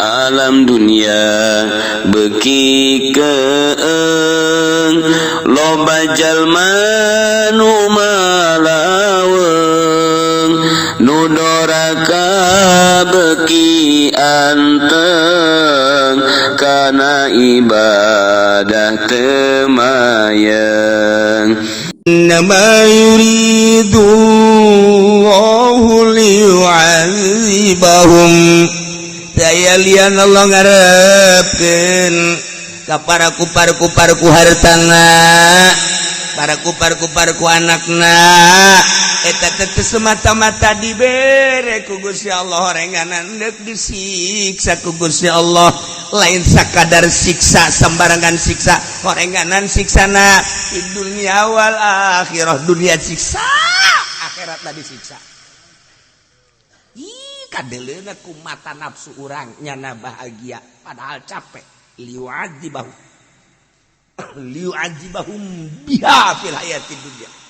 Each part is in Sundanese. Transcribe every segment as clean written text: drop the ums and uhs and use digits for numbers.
Alam dunia beuki keeng, loba jalma nu malaweung, nu doraka beuki anteng, kana ibadah teu mayeng. إنما يريد الله ليعذبهم. Daya lian Allah ngarepkeun ka para kupar-kupar ku hartana, para kupar-kupar ku anakna. Eta teh semata-mata dibere ku Gusti Allah horenganan deuk disiksa ku Gusti Allah. Lain sakadar siksa sembarangan, siksa horenganan, siksana di dunia wal akhirah. Dunia siksa, akhirat tadi siksa. Ih, kadeleuna ku mata nafsu urang nyana bahagia, padahal capek. Liyu'adzibahum, liyu'adzibahum biha fil hayatid dunya.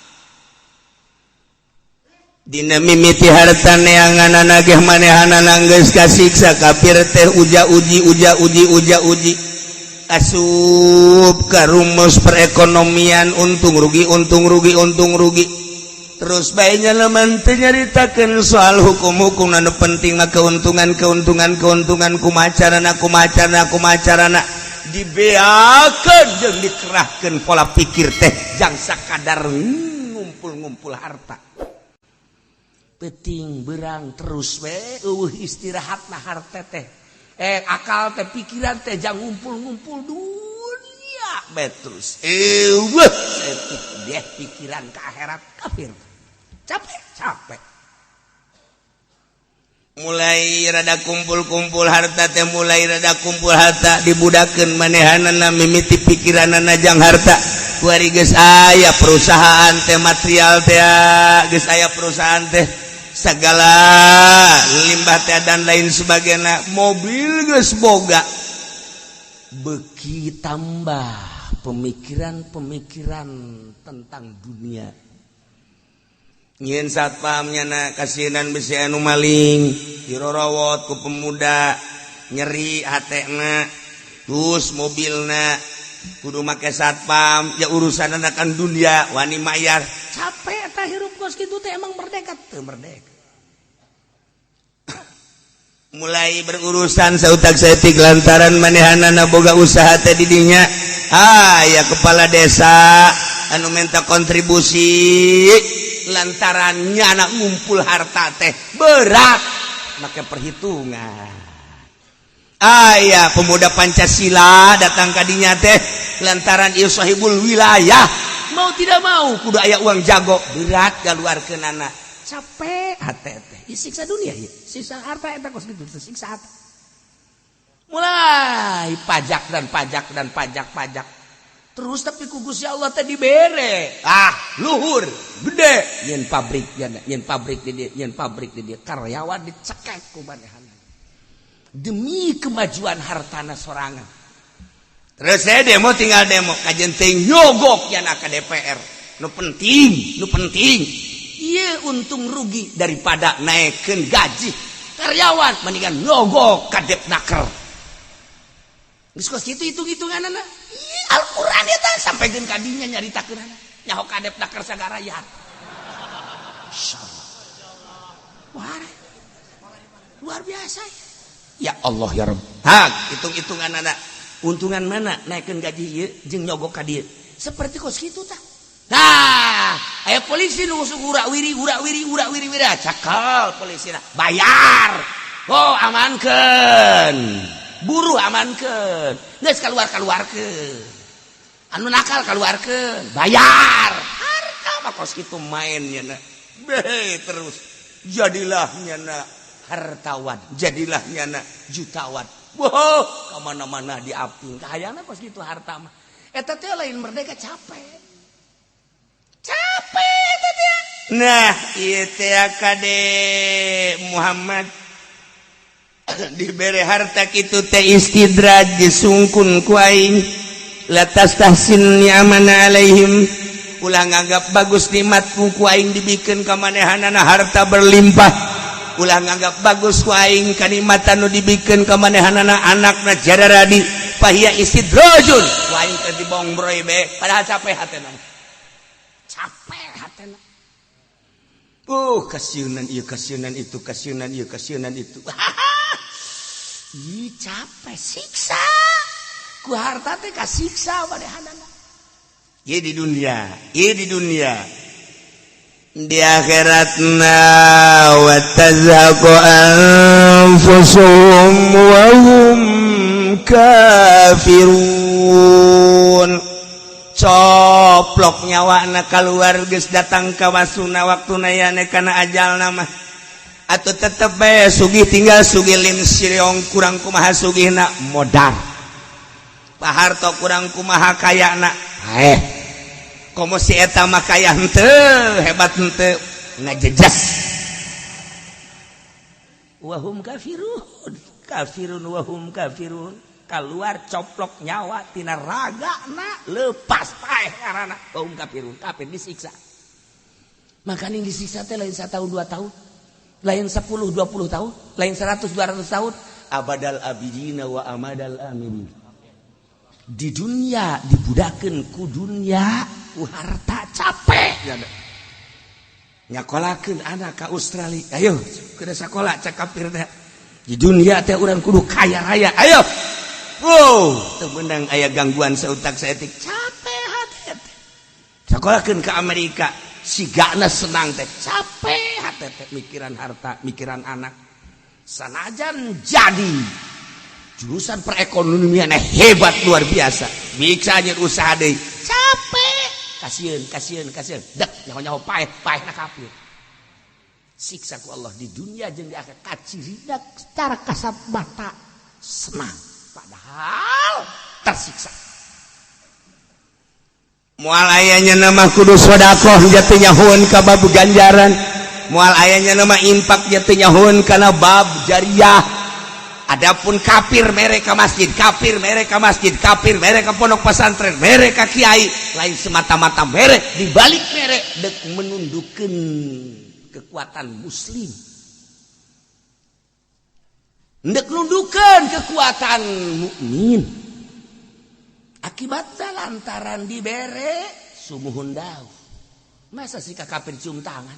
Dina mimiti harta neangan nageh manehanana geus kasiksa. Kafir teh uja uji, uja uji, uja uji, asup ka rumus perekonomian untung rugi, untung rugi, untung rugi. Terus bae nya lamun teu nyaritakeun soal hukum-hukum, anu penting mah keuntungan, keuntungan, keuntungan. Kumaha carana, kumaha carana, kumaha carana dibeakeun jeung dikerahkeun pola pikir teh jang sakadar ngumpul-ngumpul harta peting berang terus we, eueuh istirahat. Nah, harta teh, akal teh, pikiran teh jang ngumpul-ngumpul dunia be terus, eueuh deh pikiran ke akhirat. Kafir capek, capek. Mulai rada kumpul-kumpul harta teh, mulai rada kumpul harta, dibudakeun manehanana. Mimiti pikiranana jang harta. Kuari geus aya perusahaan teh, material teh, geus aya perusahaan teh, segala limbah teh dan lain sebagainya, mobil geus boga, beki tambah pemikiran-pemikiran tentang dunia. Nyieun satpam nyana kasinan besi anu maling dirorowot ku pemuda, nyeri hatena. Terus mobilna kudu make satpam ya, urusan akan dunia, wani mayar, capek. Eta hirup kos kitu teh emang merdeka teu merdeka. Mulai berurusan sautak saeutik lantaran manehanana boga usaha teh didinya. Ah ya, kepala desa anu minta kontribusi lantarannya anak ngumpul harta teh berat, make perhitungan. Aya pemuda Pancasila datang kadinya teh lantaran ieu sahibul wilayah, mau tidak mau kudu aya uang jago, berat keluarkeun anak, capek hate teh. Siksa dunia ya, siksa harta eta kos gitu, siksa harta. Mulai pajak dan pajak dan pajak, pajak terus, tapi ku Gusti Allah teh dibere ah luhur gede, nyen pabrik ya, nyen pabrik di dia, nyen pabrik di dia, karyawan dicekek ku manehanna demi kemajuan hartana sorangan. Terus saya demo, tinggal demo kajen teh nyogok ya ka DPR. Nu penting, nu penting iya untung rugi. Daripada naikkan gaji karyawan, mendingan nyogok ka Depnaker. Geus kos kitu hitung-hitunganna. Al-Qur'an eta sampai kadinya nyaritakeun nyaho ka Depnaker sagarayat. Insyaallah. Wah, luar biasa ya. Allah ya Rabb. Hak hitung-hitungan anak, untungan mana naikkan gaji ieu jeung nyogok ka dieu, seperti kos kitu tah. Nah, aya polisi nu urak wiri, urak wiri, urak wiri, wiri, cakal polisi bayar. Oh, amankeun buruh, amankeun, geus keluar, keluarkeun anu nakal, keluarkeun, bayar. Harta mah kos kitu mainnya na. Be terus jadilah nyana hartawan, jadilah nyana jutawan. Wow, kemana-mana diaping kayaknya kos gitu. Harta mah eta teh lain merdeka, capek, capek eta teh. Nah, ieu teh kade Muhammad dibere harta kitu teh istidraj, sungkun ku aing. La tastahsin ni'amana alaihim, ulah nganggap bagus nikmat ku aing dibikeun ka manehanana harta berlimpah. Ulah nganggap bagus ku aing kanikmatan nu dibikeun ka manehanana anakna jararadi fahiya istidrajun. Ku aing teh dibongbroy be, padahal capek hatena. Capek hatena. Kasiunan ieu, kasiunan itu, kasiunan ieu, kasiunan itu. Ih, capek, siksa. Ku harta teh kasiksa manehanana. Ieu di dunia, ieu di dunia. Di akhiratna wa tazhaqu anfusuhum wa hum kafirun. Coplok nyawana keluar geus datang ka wasuna waktuna yane kana ajalna mah. Atau tetep bae sugih tinggal sugih lim siriong, kurang kumaha sugihna modar. Pak Harto kurang kumaha kayana, eh komo si eta mah kaya henteu, hebat henteu, ngajejas. Wahum kafirun, kafirun wahum kafirun. Keluar coplok nyawa tina raga na lepas, paeh karana wahum kafirun, kafir, disiksa. Makanya disiksa teh lain 1 tahun 2 tahun, lain 10 20 tahun, lain 100 200 tahun, abadal abidina wa amadal amidin. Di dunia dibudakeun ku dunia, ku harta, capek. Nyakolakeun anak ka Australia, ayo ke sekolah, cek kafir teh. Di dunia teh urang kudu kaya raya, ayo. Wow, teu meunang aya gangguan seutak saeutik, capek hati teh. Sekolahkeun ke Amerika sigana senang teh, capek hati teh mikiran harta, mikiran anak. Sanajan jadi jurusan perekonomian hebat luar biasa, bisa nyeun usaha deui, capek, kasihan, kasihan, kasihan, dek nyaho-nyaho paeh, paeh na kafir. Siksa ku Allah di dunia jeung di akhirat. Kacirina secara kasat mata senang, padahal tersiksa. Moal ayanya nama kudu sodakoh jatuh nyahoan ka bab ganjaran, moal ayanya nama infak jatuh nyahoan kana bab jariah. Adapun kafir mere ka masjid, kafir mere ka masjid, kafir mere ka pondok pesantren, mere ka kiai, lain semata-mata mere, dibalik mere dek menundukkan kekuatan muslim, dek nundukkan kekuatan mukmin. Akibatnya lantaran dibere sumuhun dauh. Masa sih ka kafir cium tangan?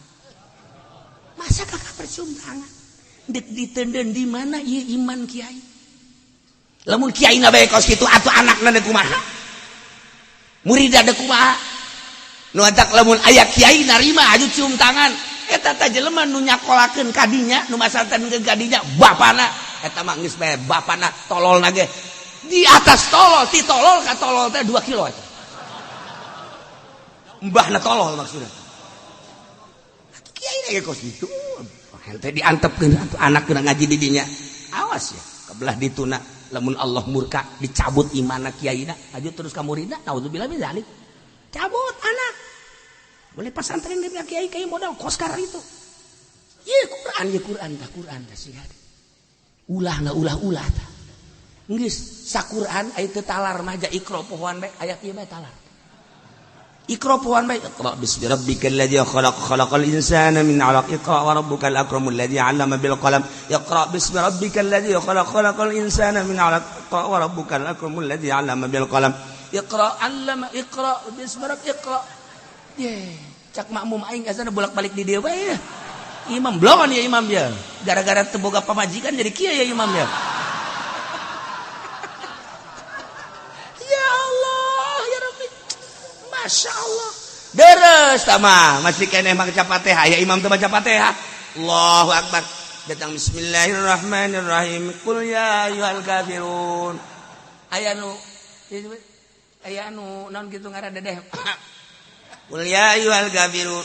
Masa ka kafir cium tangan? Dek ditenden di mana ieu iman kiai? Lamun kiai na bae kos kitu, atuh anakna deuk kumaha? Muridna deuk kumaha? Nu antak lamun aya kiai narima aju cium tangan, eta teh jelema nu nyakolakeun kadinya, nu masantrenkeun kadinya, bapana eta mah geus bae bapana tololna ge di atas tolol, ti tolol ka tolol teh 2 kilo eta. Mbahna tolol maksudnya. Atuh kiai ge kos kitu. Hente diantepkeun atuh anak kena ngaji di dinya. Awas ya, kebelah dituna lamun Allah murka dicabut imana kiaina, aju terus ka muridna, naudzubillah min zalik. Cabut anak. Boleh pesantren di kiai kiai modal koskar itu. Ieu Quran, ieu Quran tah, Quran tah sih. Ulah nggak ulah-ulah tah. Geus saquran aya teu talar mah ja Iqra pohoan bae, ayat ieu bae talar. Iqra pohoan bae, Iqra bismi rabbikal ladzi khalaq, khalaqal insana min 'alaq, Iqra wa rabbukal akramul ladzi 'allama bil qalam, Iqra bismi rabbikal ladzi khalaq, khalaqal insana min 'alaq, Iqra wa rabbukal akramul ladzi 'allama bil qalam, Iqra 'allama, Iqra bismi rabbik, Iqra. Ye, cak makmum aing azana bolak-balik di dieu bae. Imam blongon ya imam ya. Gara-gara teu boga pamajikan jadi kieu ya imam ya. Ya Allah, ya Rabbi. Masya Allah. Deres tama masih keneh maca Fatihah ya, imam teu maca Fatihah. Allahu akbar. Datang bismillahirrahmanirrahim. Qul ya ayyuhal kafirun. Aya anu naon kitu ngaran dedeh. Qul ya ayyuhal kafirun.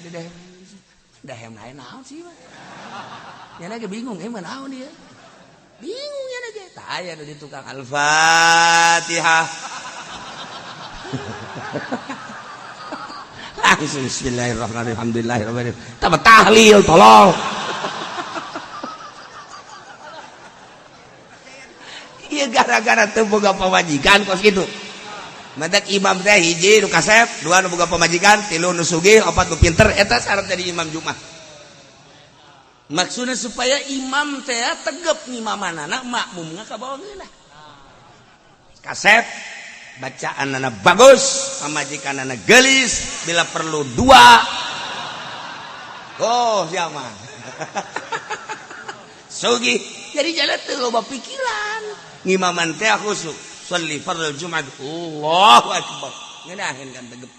Dedeh. Dahem lain naon sih mah. Ya lagi bingung, emang naon dia. Bingung ya lagi. Tah aya nu di tukang Al-Fatihah. Langsung bismillahirrahmanirrahim. Alhamdulillahirabbil alamin. Tambah tahlil tolol. Ieu gara-gara teu boga pamajikan kos kitu. Madak imam teh hiji nu kasep, dua nu boga pamajikan, tilu nu sugih, opat nu pinter, eta syarat jadi imam Jumat. Maksudnya supaya imam teh tegep ngimamanana, makmumna ka bawah ngeunah. Kasep bacaan anak bagus, pamajikan anak gelis, bila perlu dua. Oh, siapa? Sugi. Jadi jalan teu loba pikiran. Ngimaman teh khusyuk. Sholli fardhu Jumat. Allahu akbar. Ngeunaheun kan tegep.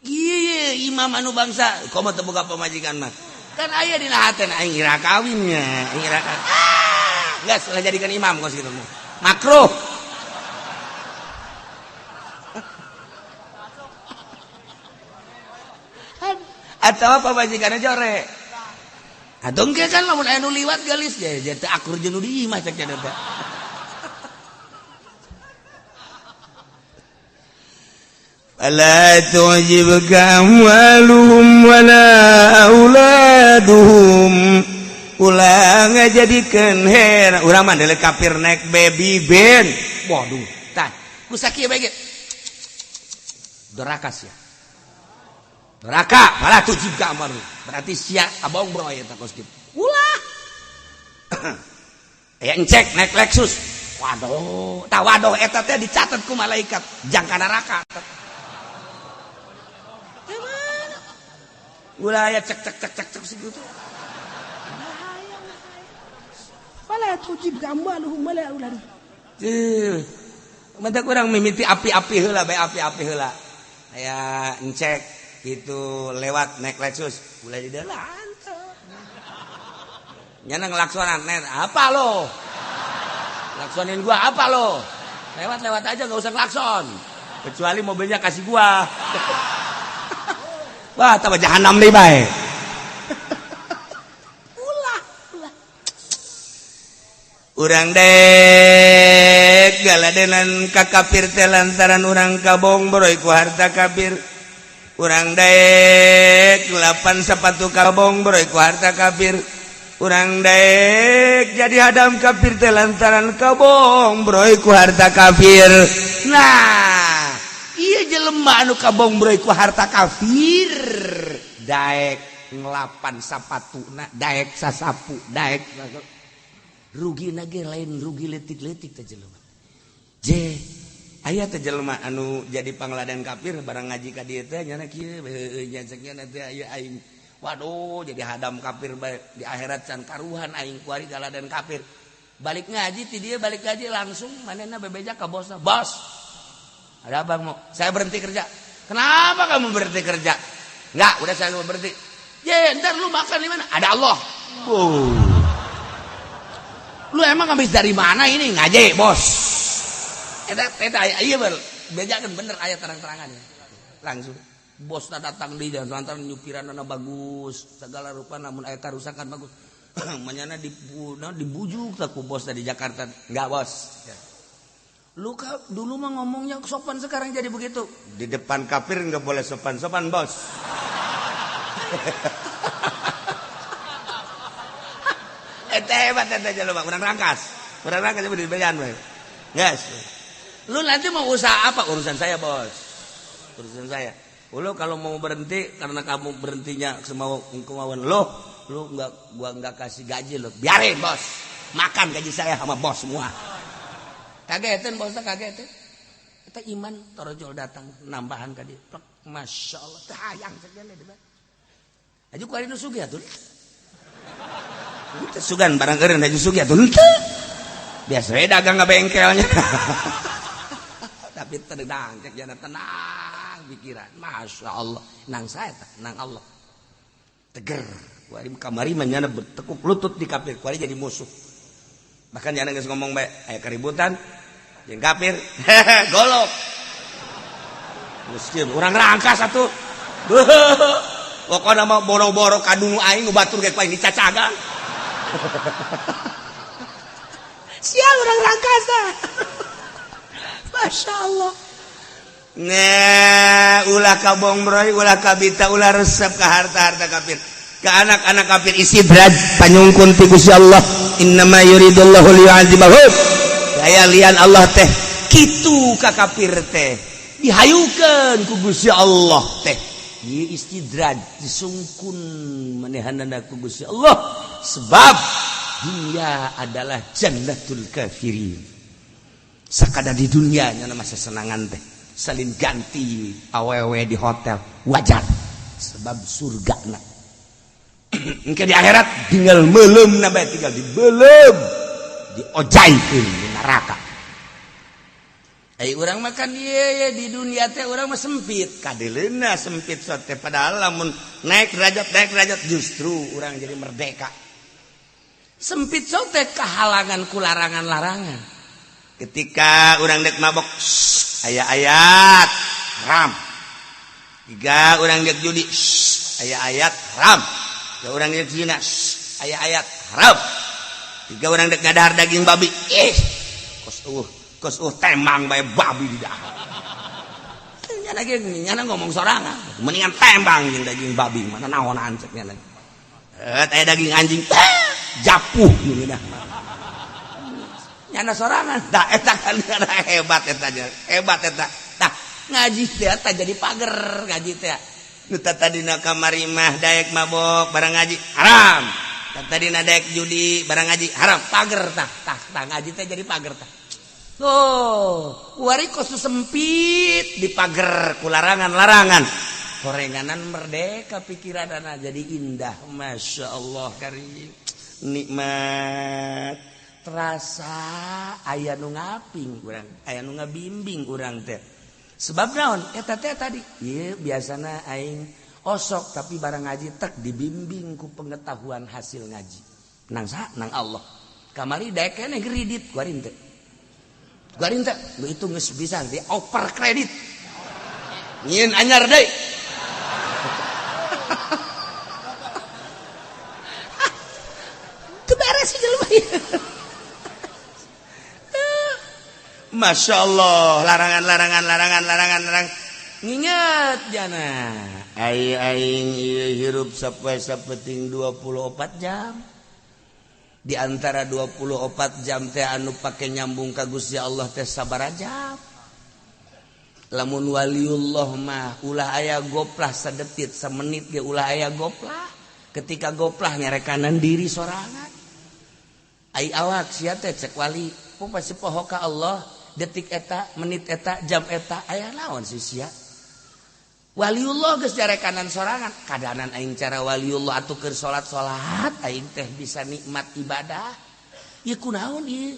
Iya, imam anu bangsa, komo teu boga pamajikan mah. Kan aya dina haten aing ira kawinnya, aing ira kawin. Ah, geus lah jadikan imam kos kitu mah. Makruh. Atau pamajikanna jore. Atau engke kan lamun aya nu liwat gelis je teu akur jeung nu di imah cek teh. Fala tu'jibka amwaluhum wala auladuhum. Ulah ngajadikeun hera urang mah deuleu kafir naik baby ben. Waduh, tah ku sakieu bae ge. Doraka sia. Doraka, fala tu'jibka amwaluhum. Berarti sia abong bro eta kos kitu. Ulah. Aya encek naik Lexus. Waduh, tah waduh eta teh dicatat ku malaikat jangka neraka. Ulah ya cek cek cek cek cek segitu. Bahaya, bahaya. Fala tujib amwaluhum wala auladuhum. Tuh. Mantap urang mimiti api-api heula bae api-api heula. Aya encek gitu lewat naik Lexus, ulah di dalan. Nyana ngelaksonan net, apa lo? Laksonin gua apa lo? Lewat-lewat aja gak usah klakson. Kecuali mobilnya kasih gua. Wah, tambah jahanam deh bae. Ulah, ulah. Urang dek galadenan ka kafir teh lantaran urang kabong boroy ku harta kafir. Urang dek lapan sepatu kabong boroy ku harta kafir. Urang dek jadi hadam kafir teh lantaran kabong boroy ku harta kafir. Nah, iya jelema anu kabong boroy ku harta kafir daek ngelapan sapatuna, daek sasapu, daek rugi nage lain rugi letik-letik teh jelema. Je aya teh jelema anu jadi pangladen kafir barang ngaji ka dieu teh nyana kieu heueuh nya cek nya teh aya aing. Waduh, jadi hadam kafir bae di akhirat can karuhan aing kuari galaden kafir. Balik ngaji ti dieu balik ngaji langsung manehna bebeja ka bosna. Bos, ada abang mau, saya berhenti kerja. Kenapa kamu berhenti kerja? Enggak, udah saya mau berhenti. Ye, ntar lu makan di mana? Ada Allah. Oh. Lu emang habis dari mana ini? Ngaji, bos. Eta eta iya ber, bejakeun bener aya terang-terangannya. Langsung bosna datang di jalan lantaran nyupiranna bagus, segala rupa namun aya karusakan bagus. Manyana dibujuk tak ku bos dari Jakarta. Enggak, bos. Ya. Lu dulu mah ngomongnya sopan, sekarang jadi begitu. Di depan kafir nggak boleh sopan-sopan, bos. Eta hebat eta jelema, urang rangkas. Urang rangkas di bejan we. Yes. Lu nanti mau usaha apa? Urusan saya, bos. Urusan saya. Lu kalau mau berhenti karena kamu berhentinya semau kemauan lu, lu nggak gua nggak kasih gaji lu. Biarin, bos. Makan gaji saya sama bos semua. Kagetin bosnya, kagetin. Kita iman torojol datang nambahan ka dieu. Masya Allah, teh hayang segala deui. Aju ku ari nu sugih atuh. Teu sugan barang eureun aju sugih atuh henteu. Biasa we dagang ka bengkelnya. Tapi tenang, cek jana tenang pikiran. Masya Allah, nang saya tah, nang Allah. Teger. Ku ari kamari mah nyana bertekuk lutut di kafir, ku ari jadi musuh. Bahkan jangan geus ngomong bae, aya keributan jeung kafir. Golok. Geus kieu urang rangkas atuh. Pokona mah boro-boro kadunu aing nu batur ge ku aing dicacagan. Sial urang rangkas. Masya Allah. Nah, ulah kabong broy, ulah kabita, ulah resep ke harta-harta kafir. Ke anak-anak kafir istidraj panyungkun ti Gusti Allah. Innama yuridullahu liyu'adzibahum. Daya lian Allah teh kitu ka kafir teh dihayukeun ku Gusti Allah teh. Ieu istidraj disungkun manehanana ku Gusti Allah sebab dunia adalah jannatul kafirin. Sakada di dunia nya masa senangan teh salin ganti awewe di hotel wajar sebab surgana. Engke di akhirat tinggal meuleum na bae tinggal dibeuleum diojaikeun di neraka. Ai urang makan ieu di dunia teh urang mah sempit kadeleuna sempit sote padahal lamun naik derajat justru urang jadi merdeka. Sempit sote kehalangan ku larangan-larangan. Ketika urang dek mabok aya ayat haram. Tiga urang dek judi aya ayat haram. Tiga urang dek zina aya ayat haram. Tiga urang dek ngadahar daging babi ih kos tembang bae babi di dahar. Nyana ge nyana ngomong sorangan mendingan tembang jeung daging babi mana naonan cek nyana. Aya daging anjing japuh nu nyana sorangan da eta kan hebat eta hebat eta. Tah ngaji teh tah jadi pager ngaji teh. Nu tadina kamari mah daek mabok barang ngaji haram. Tadina daek judi barang ngaji haram. Pager tah tah tah ngaji teh jadi pager tah. Tuh, wari kos sempit di pager ku larangan-larangan. Horenganan merdeka pikiranana jadi indah. Masya Allah karim. Nikmat. Terasa aya nu ngaping urang, aya nu ngabimbing urang teh. Sebab naon? Eta teh tadi. Ieu biasana aing osok tapi barang ngaji tek dibimbing ku pengetahuan hasil ngaji. Nang saha? Nang Allah. Kamari daek keneh kredit kuari teh. Kuari teh itu geus bisa di over kredit. Nyieun anyar deui. Teu beres si jelema ieu. Masya Allah, larangan larangan larangan larangan larang. Nginget jana. Ai aing ieu hirup sapoe sapeting 24 jam. Di antara 24 jam teh anu pake nyambung ka Gusti Allah teh sabaraha jam. Lamun waliullah mah ulah aya goplah sadetit samenit ge ulah aya goplah. Ketika goplah nyarekanan diri sorangan. Ai awak sia teh cek wali, ku pasti poho ka Allah detik eta, menit eta, jam eta aya naon sih sia. Waliullah geus jarekanan sorangan, kadanan aing cara waliullah atuh keur salat-salat aing teh bisa nikmat ibadah. Ieu kunaon ieu?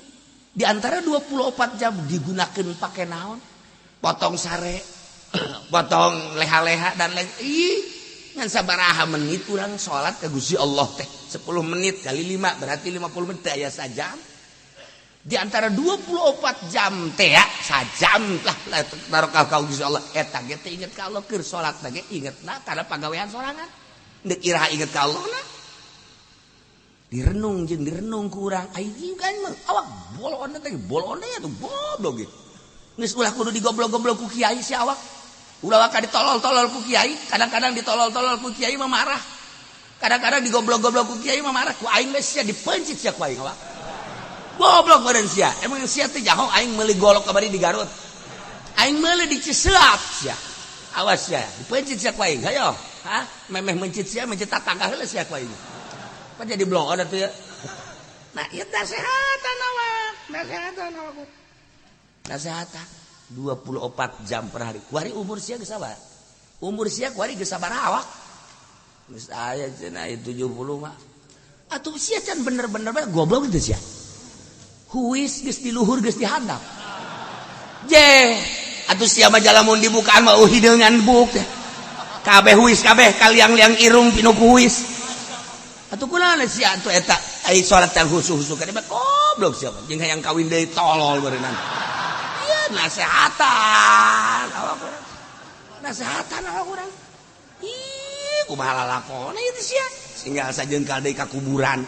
Di antara 24 jam digunakeun pake naon? Potong sare, potong leha-leha dan lain. Ih, ngan sabaraha menit urang salat ka Gusti Allah teh? 10 menit kali 5 berarti 50 menit aya sajam. Di antara 24 jam teh ya, sajam lah taruh ka Gusti Allah eta ge teh inget ka Allah keur salat ge ingetna kana pagawean sorangan. Deuk iraha inget ka Allah na. Direnung jeung direnung ku urang aing kan awak bolon teh bolon teh tuh goblok ge. Geus ulah kudu digoblok-goblok ku kiai si awak. Ulah waka ditolol-tolol ku kiai, kadang-kadang ditolol-tolol ku kiai mah marah. Kadang-kadang digoblok-goblok ku kiai mah marah, ku aing geus sia dipencit sia ku aing awak. Goblok badan sia. Emang sia teh jaho aing meuli golok kamari di Garut. Aing meuli di Ciseap sia. Awas sia, dipencit sia ku aing. Hayo, hah? Memeh mencit sia, mencit tatangga heula sia ku aing. Pan jadi bloon atuh ya. Nah, ieu nasehatan awak. Nasehatan awak. Nasehatan 24 jam per hari. Kuari umur sia geus sabar. Umur sia kuari geus sabaraha awak. Geus aya cenah 70 mah. Atuh sia can bener-bener goblok teh sia. Huis geus di luhur geus di handap. Je, atuh sia mah jalamun dibukaan mah hideungan buk teh. Kabeh huis kabeh kaliang-liang irung pinuh ku huis. Atuh kunaon sia atuh eta ai salat teh husu-husu ka goblok sia jeung hayang kawin deui tolol beureunan. Ieu nasehatan awak urang. Nasehatan awak urang. Ih, kumaha lalakona ieu teh sia? Singgal sajengkal deui ka kuburan.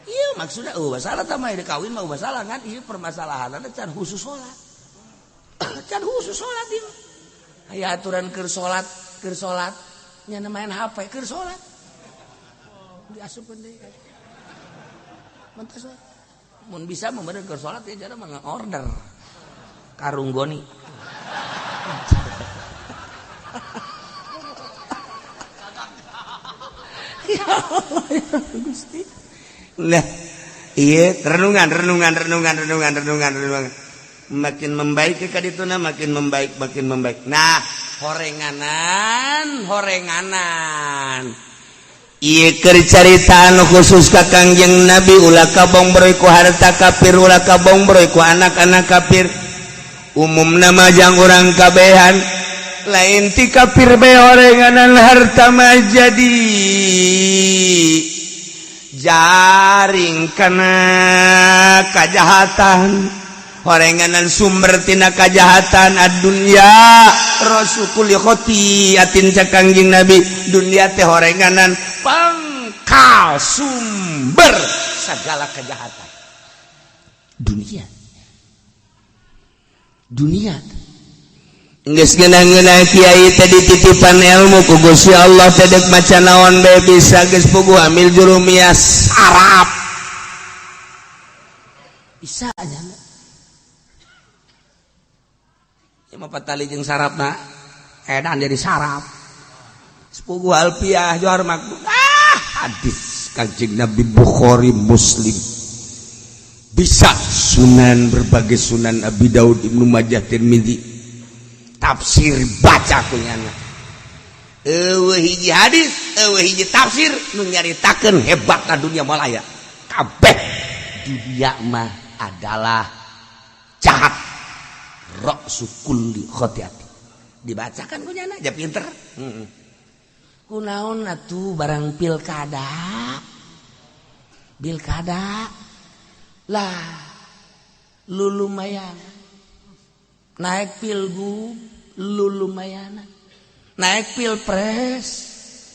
Iya maksudnya oh masalah tah mah kawin mah masalah kan ieu permasalahanna can khusus salat. Can khusus salat ieu. Aya aturan keur salat nya main HP keur salat. Diasupkeun deui. Mentas mun bisa mah bener keur salat ya cara mah order. Karung goni. Ya Allah ya Gusti. Nah, iya renungan renungan renungan renungan renungan renungan makin membaik ke kadituna, makin membaik, makin membaik. Nah, horenganan horenganan. Ieu keur carita anu khusus ka Kangjeng Nabi, ulah kabongbroy ku harta kafir, ulah kabongbroy ku anak-anak kafir. Umum nama jang urang kabehan, lain ti kafir bae horenganan harta mah jadi jaring kana kajahatan, horenganan sumber tina kajahatan. Ad-dunya ra'su kulli khoti'atin cek Kangjeng Nabi, dunia teh horenganan pangkal sumber segala kejahatan. Dunia dunia. Geus ngeunah-ngeunah kiai teh dititipan ilmu ku Gusti Allah teh, dek maca naon bae bisa, geus puguh amil jurumiyah sarap Bisa aja enggak? Ya mah patali jeung sarapna edan jadi sarap. Sepuguh alfiah johar makbul. Ah, hadis Kanjeng Nabi Bukhari Muslim. Bisa sunan, berbagai sunan, Abi Daud, Ibnu Majah, Tirmizi. Tafsir baca kunyana. Eueuh hiji hadis, eueuh hiji tafsir nu nyaritakeun hebatna dunia malaya. Kabeh Dunia mah adalah jahat. Ra'su kulli khotiati. Dibacakan kunyana aja pinter. Kunaon atuh barang pilkada? Pilkada lah lu lumayan naik pilgub, lu lumayan naik pilpres,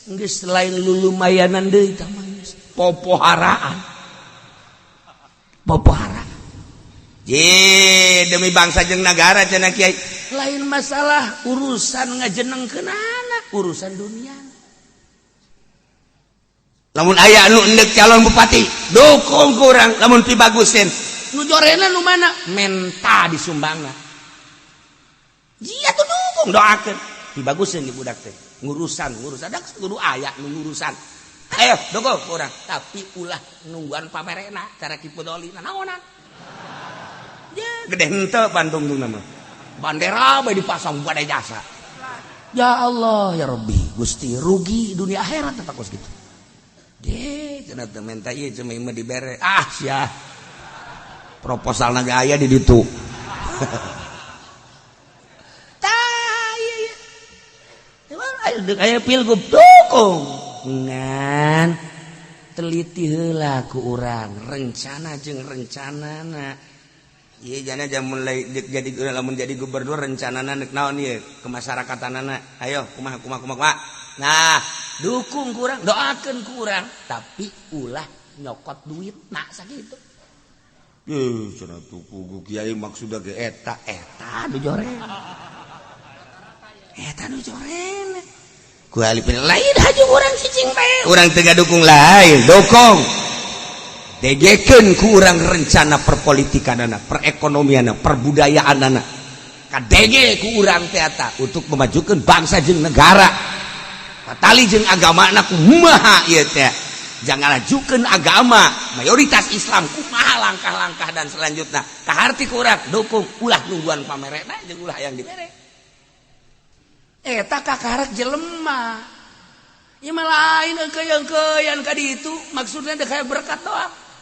geus lain lu lumayanan deui tah mah, geus popoharaan popoharaan. Ye, demi bangsa jeung negara cenah kiai. Lain masalah urusan ngajenengkeun anak, urusan dunia. Lamun aya anu endek calon bupati, dukung kurang lamun pibagusin. Nu jorena nu mana menta disumbangna. Jia tuh dukung, doakeun pibagusin di budak teh. Ngurusan, ngurusan dak kudu aya nu ngurusan. Ayo dukung kurang, Tapi ulah nungguan pamerena cara kipudoli naonan. Ya, gede henteu pantung tuh nama. Bandera bae dipasang pada jasa. Ya Allah ya Rabbi, Gusti, rugi dunia akhirat tetap kos gitu. Deh, cenah teu menta ieu cuma mah dibere. Ah, sia. Proposal ge aya di ditu. Tah, ieu ieu. Emang aya deuk aya pilgub dukung. Ngan teliti heula ku urang rencana jeung rencanana. Iya, jana jam mulai jadi lamun jadi gubernur rencanana nek naon ieu kemasyrakatanana. Ayo kumaha kumaha kumaha kumaha. Nah, dukung kurang, doakan kurang, tapi ulah nyokot duit nak sakitu. Eh, cenah tuh kugu kiai maksudna ge eta. Eta nu joren. Eta nu joren. Ku alipin lain haju urang cicing bae. Urang teu dukung lain, dukung. Degekeun ku urang rencana perpolitikanana, perekonomianana, perbudayaanana. Kadege ku urang teh eta untuk memajukan bangsa jeung negara. Patali jeung agamana kumaha ieu teh. Jangan lajukeun agama mayoritas Islam kumaha langkah-langkah dan selanjutnya. Kaharti ku urang dukung, ulah nungguan pamerena jeung ulah yang dibere. Eta kakarek jelema. Ieu mah lain engkeun-engkeun ka ditu, maksudna teh kayak berkat doang.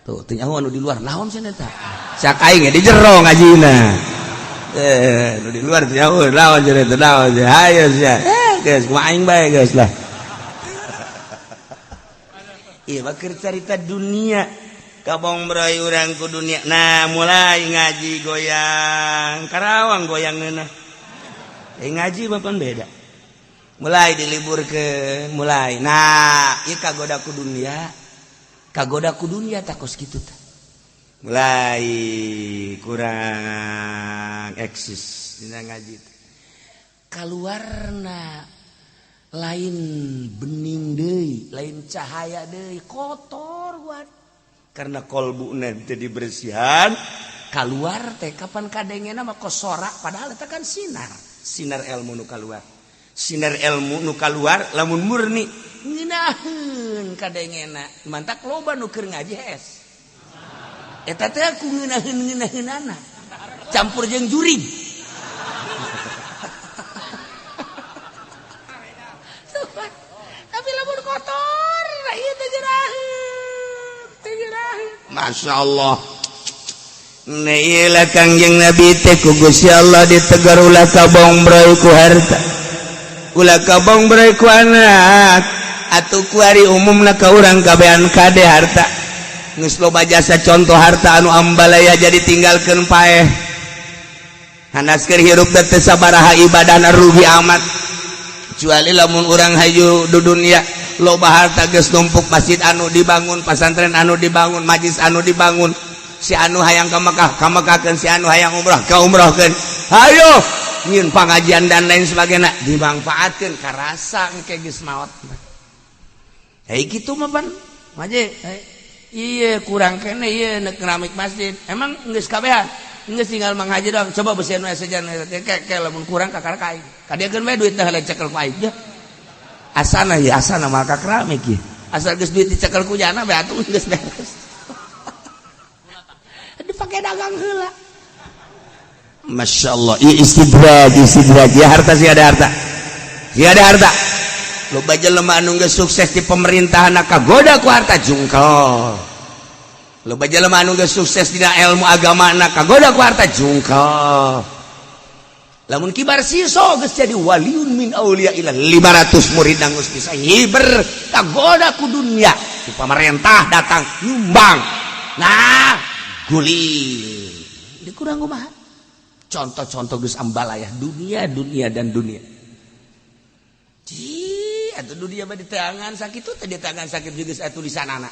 Tuh, teu nyaho anu di luar naon cenah eta. Cak aing di jero ngajina. Eh, nu di luar teu nyaho naon cenah eta naon cenah. Hayo sia. Eh, geus kumaha aing bae geus lah. Ieu mah keur carita dunia. Kabongbroy urang ku dunia. Nah, mulai ngaji goyang. Karawang goyang ngeunah. Eh, ngaji mah pan beda. Mulai diliburkeun, mulai. Nah, ieu kagoda ku dunia. Kagoda ku dunia takos kitu teh. Mulai kurang eksis dina ngaji teh. Kaluarna lain bening deui, lain cahaya deui, kotor buat. Karena kolbu nanti dibersihan, Kaluar teh kapan kadengena mah kosora padahal eta kan sinar. Sinar ilmu nu kaluar. Sinar ilmu nu kaluar lamun murni ngeunaheun kadengena. Mantak loba nu keur ngaji hees. Eta teh ku ngeunaheun-ngeunaheunana. Campur jeung jurig. Tapi lamun kotor, ieu teh jeraheun, teh jeraheun. Masya Allah. Neilah Kangjeng Nabi teh ku Gusti Allah ditegar ulah kabongbroy ku harta, ulah kabongbroy ku anak, atuh ku ari umumna ka urang kabehan kade harta. Geus loba jasa contoh harta anu ambalaya jadi tinggalkeun paeh. Hanas keur hirup teh sabaraha ibadahna rugi amat. Kecuali lamun urang hayu di dunia loba harta geus numpuk masjid anu dibangun, pasantren anu dibangun, majlis anu dibangun. Si anu hayang ka Mekah ka Mekahkeun, si anu hayang umrah ka umrahkeun, hayo nyieun pangajian dan lain sebagainya dimanfaatkeun karasa engke geus maot. Hei kitu mah pan maje ieu kurang kene ieu neuk keramik masjid emang geus kabehan geus tinggal manghaji doang coba beusian we sejan ke lamun kurang ka karek aing kadiakeun we duit teh cekel ku aing asana ieu asana mah ka keramik ieu asal geus duit dicekel ku jana bae atuh geus beres. Dipakai dagang heula. Masya Allah, istidraj, istidraj. Ya harta sih ada harta. Si ada harta. Loba jelema anu geus sukses di pemerintahan kagoda ku harta jungkel. Loba jelema anu geus sukses dina ilmu agama kagoda ku harta jungkel. Lamun kibar siso geus jadi waliun min auliya ila 500 murid geus bisa hiber kagoda ku dunia. Di pemerintah datang nyumbang. Nah, guling dikurang kumaha contoh-contoh geus ambalayah dunia dunia dan dunia. Ci atuh dunia mah diteangan sakitu teh diteangan sakit geus aya tulisanana.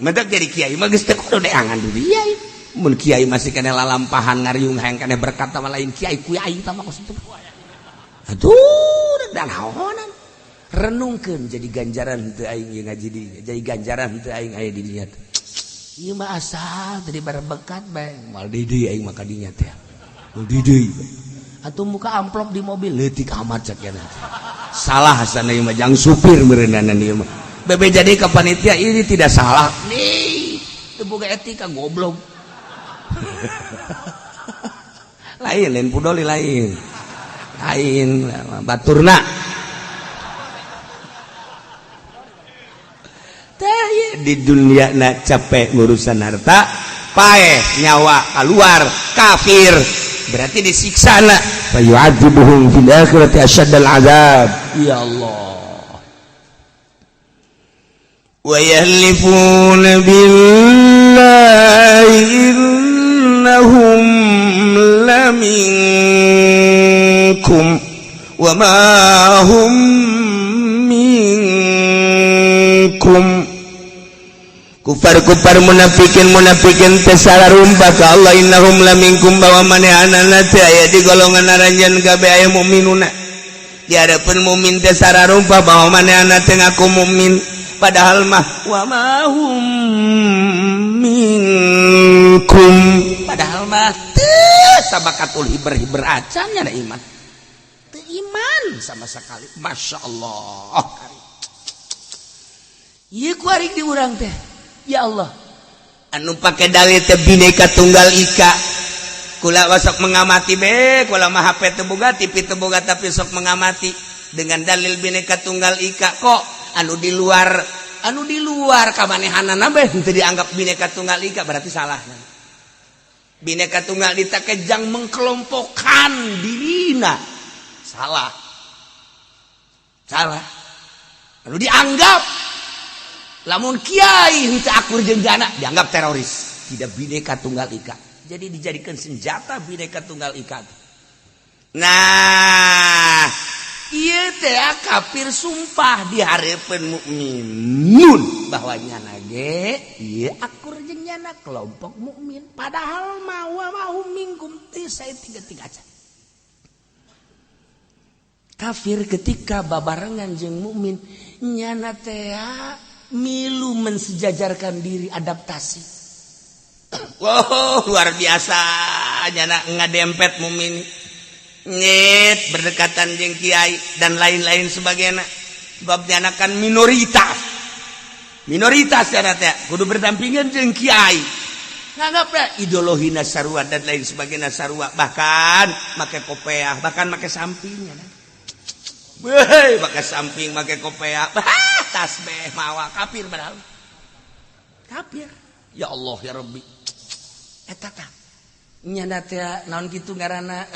Mendak jadi kiai mah geus teu kudu neangan dunia. Mun kiai masih kena lalampahan ngariung hayang kena berkat sama lain kiai ku aing tah mah kos itu. Aduh dan haonan. Renungkeun jadi ganjaran teu aing ieu ngaji di jadi ganjaran teu aing aya di dinya. Ieu mah asal tadi berbekat bae moal deui deui aing mah ka dinya teh. Moal deui deui. Atuh muka amplop di mobil leutik amat cek nya. Salah asana ieu mah jang supir meureunana ieu mah. Bebe jadi ka panitia ini tidak salah. Nih, teu boga etika goblok. Lain lain pudoli lain. Lain baturna. Di dunia na capek ngurusan harta paeh nyawa keluar kafir berarti disiksa na fa yu'adzibuhum fil akhirati asyaddal azab. Ya Allah wa yahlifuna billahi innahum laminkum wa ma hum minkum. Kufar-kufar munafikin munafikin teh sararumpa ka Allah innahum laminkum bahwa manehanana teh aya di golongan aranjeun kabeh aya mukminuna. Di hadapan mukmin teh sararumpa bahwa manehanana teh ngaku mukmin padahal mah wa ma hum minkum padahal mah teu sabakatul hiber-hiber acan nya da iman. Teu iman sama sekali. Masya Allah. Ieu ku arik di urang teh. Ya Allah anu pake dalil teh bineka tunggal ika kula sok mengamati be kula mah HP teu boga TV teu boga tapi sok mengamati dengan dalil bineka tunggal ika kok anu di luar kamanehanana be henteu dianggap bineka tunggal ika berarti salah. Bineka tunggal ika kejang mengkelompokkan dirina salah salah anu dianggap lamun kiai henteu akur jeung jana dianggap teroris tidak bineka tunggal ika jadi dijadikan senjata bineka tunggal ika. Nah ieu teh kafir sumpah di hareupeun mukminun bahwa nyana ge ieu akur jeung nyana kelompok mukmin padahal mah wa ma hum minkum teu saeutik-eutik acan. Kafir ketika babarengan jeung mukmin nyana teh milu mensejajarkan diri adaptasi. Wow, luar biasa nyana ngadempet mukmin nyet berdekatan jeung kiai dan lain-lain sebagainya. Sebab nyana kan minoritas. Minoritas nyana teh kudu berdampingan jeung kiai. Nganggap ya ideologi sarua dan lain sebagainya sarua, bahkan make kopeah, bahkan make sampingnya. Weh, make samping, make kopeah, bah, tasbih mawa kafir padahal. Kafir. Ya Allah ya Rabbi. Eta tah. Nyana teh naon kitu ngaranna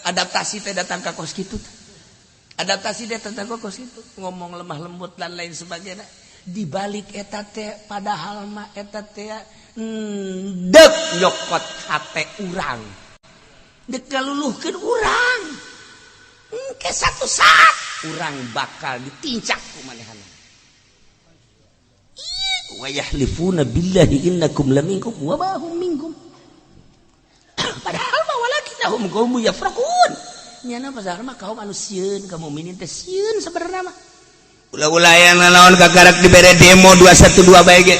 adaptasi teh datang ka kos kitu. Adaptasi teh datang ka kos kitu, ngomong lemah lembut dan lain sebagainya. Di balik eta teh padahal mah eta teh dek nyokot hate urang. Dek ngaluluhkeun urang. Engke satu saat urang bakal ditincak ku manehna. Wa yahlifuna billahi innakum laminkum wa ma hum minkum. Padahal mah walakinnahum qaumun yafraqun. Nyana padahal mah kaum anu sieun ka mukminin teh sieun sebenarnya mah. Ulah-ulah yang nanaon kakarak dibere demo 212 bae ge.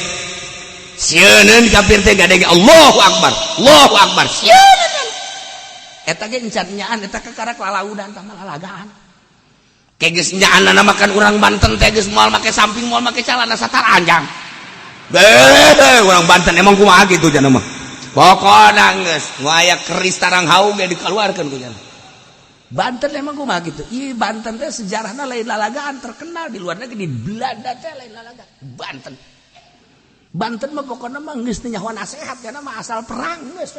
Sieuneun kafir teh gade ge Allahu akbar. Allahu akbar. Sieuneun. Eta ge encan nyaan eta kakarak lalaudan tah lalagaan. Kayak geus nyaanna makan urang Banten teh geus moal make samping moal make calana sataranjang. Beh, urang Banten emang kumaha kitu jana mah. Pokona geus nu aya keris tarang haung ge dikeluarkeun ku jana. Banten emang kumaha gitu. Ih, Banten teh sejarahna lain lalagaan terkenal di luar negeri, di Belanda teh lain lalagaan. Banten. Banten mah pokona mah geus teu nyaho nasehat jana mah asal perang geus.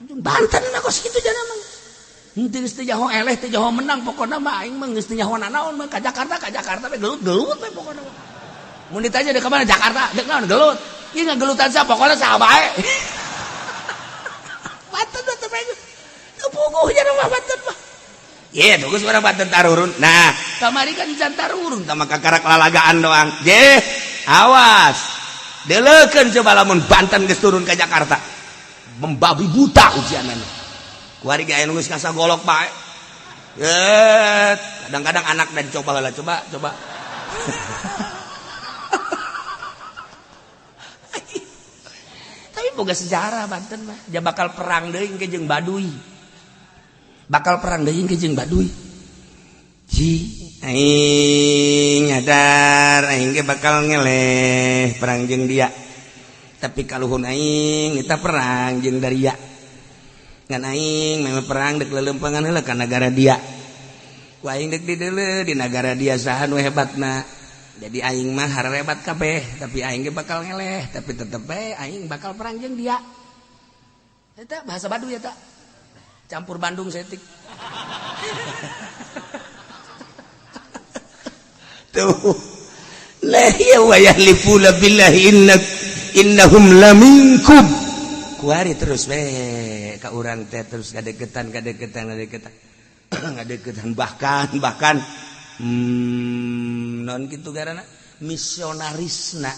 Banten mah kos kitu jana mah. Henteu geus teu nyaho eleh teu nyaho menang pokona mah aing mah geus teu nyaho nanaon mah ka Jakarta we gelut-gelut we pokona mah. Mun ditanya dek ka mana Jakarta, dek naon gelut. Ieu ngagelutan sa pokona saha bae. Banten mah teh teu puguh jana mah Banten mah. Ye, tuh geus urang Banten tarurun. Nah, kamari kan can tarurun tah mah kakarak lalagaan doang. Je, awas. Deleukeun coba lamun Banten geus turun ka Jakarta. Membabi buta ujianana. Kuari ge aya nu geus kasagolok bae. Kadang-kadang anak dan coba lah, coba, coba. Tapi boga sejarah Banten mah. Dia bakal perang deui engke jeung Baduy. Bakal perang deui engke jeung Baduy. Ji, aing nyadar aing ge bakal ngeleh perang jeung dia. Tapi kaluhun aing kita perang jeung daria. Ngan aing memang perang dek leuleumpangan heula ka nagara dia. Ku aing dek dideuleu di nagara dia saha nu hebatna. Jadi aing mah harebat kabeh, tapi aing ge bakal ngeleh, tapi tetep bae aing bakal perang jeung dia. Eta bahasa Baduy eta. Campur Bandung setik. Tuh. La ya wa yahlifuna billahi innahum laminkum. Kuari terus we ka urang teh terus kadeketan kadeketan kadeketan. Ngadeketan bahkan non gitu karena misionarisna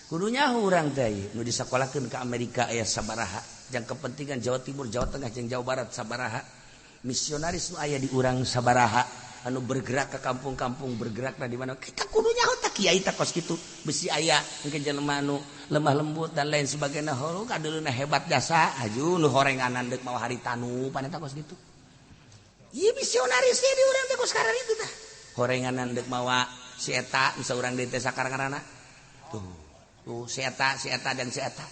kudunya urang teh nu disakolahkeun ke Amerika aya sabaraha jang kepentingan Jawa Timur, Jawa Tengah jeung Jawa Barat sabaraha misionaris nu aya di urang sabaraha anu bergerak ke kampung-kampung bergerak di mana kita kudunya teh kiai teh kos kitu besi aya engke jelema nu lemah lembut dan lain sebagainya hulu kadeuleuna hebat jasa aju nu horenganan deuk mawa haritanu paneta kos kitu. Ieu misionaris di urang teh kos kararitu tah. Horenganan dek mawa si eta bisa urang deui teh sakarang-karana. Tuh, tuh si eta dan si eta.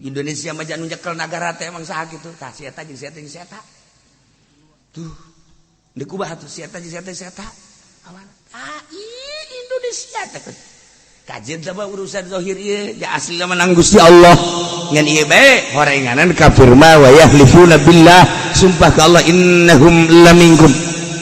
Indonesia mah anu nyekel nagara teh emang saha kitu. Tah si eta jeung si eta jeung si eta. Tuh. Deuk kumaha tuh si eta jeung si eta si eta. Awan. Ah, ieu Indonesia teh. Kajian teh urusan zahir ieu, ja aslina menang Gusti Allah. Ngan ieu bae horenganan kafir mah wa yahlifuna billah, sumpah ka Allah innahum laminkum.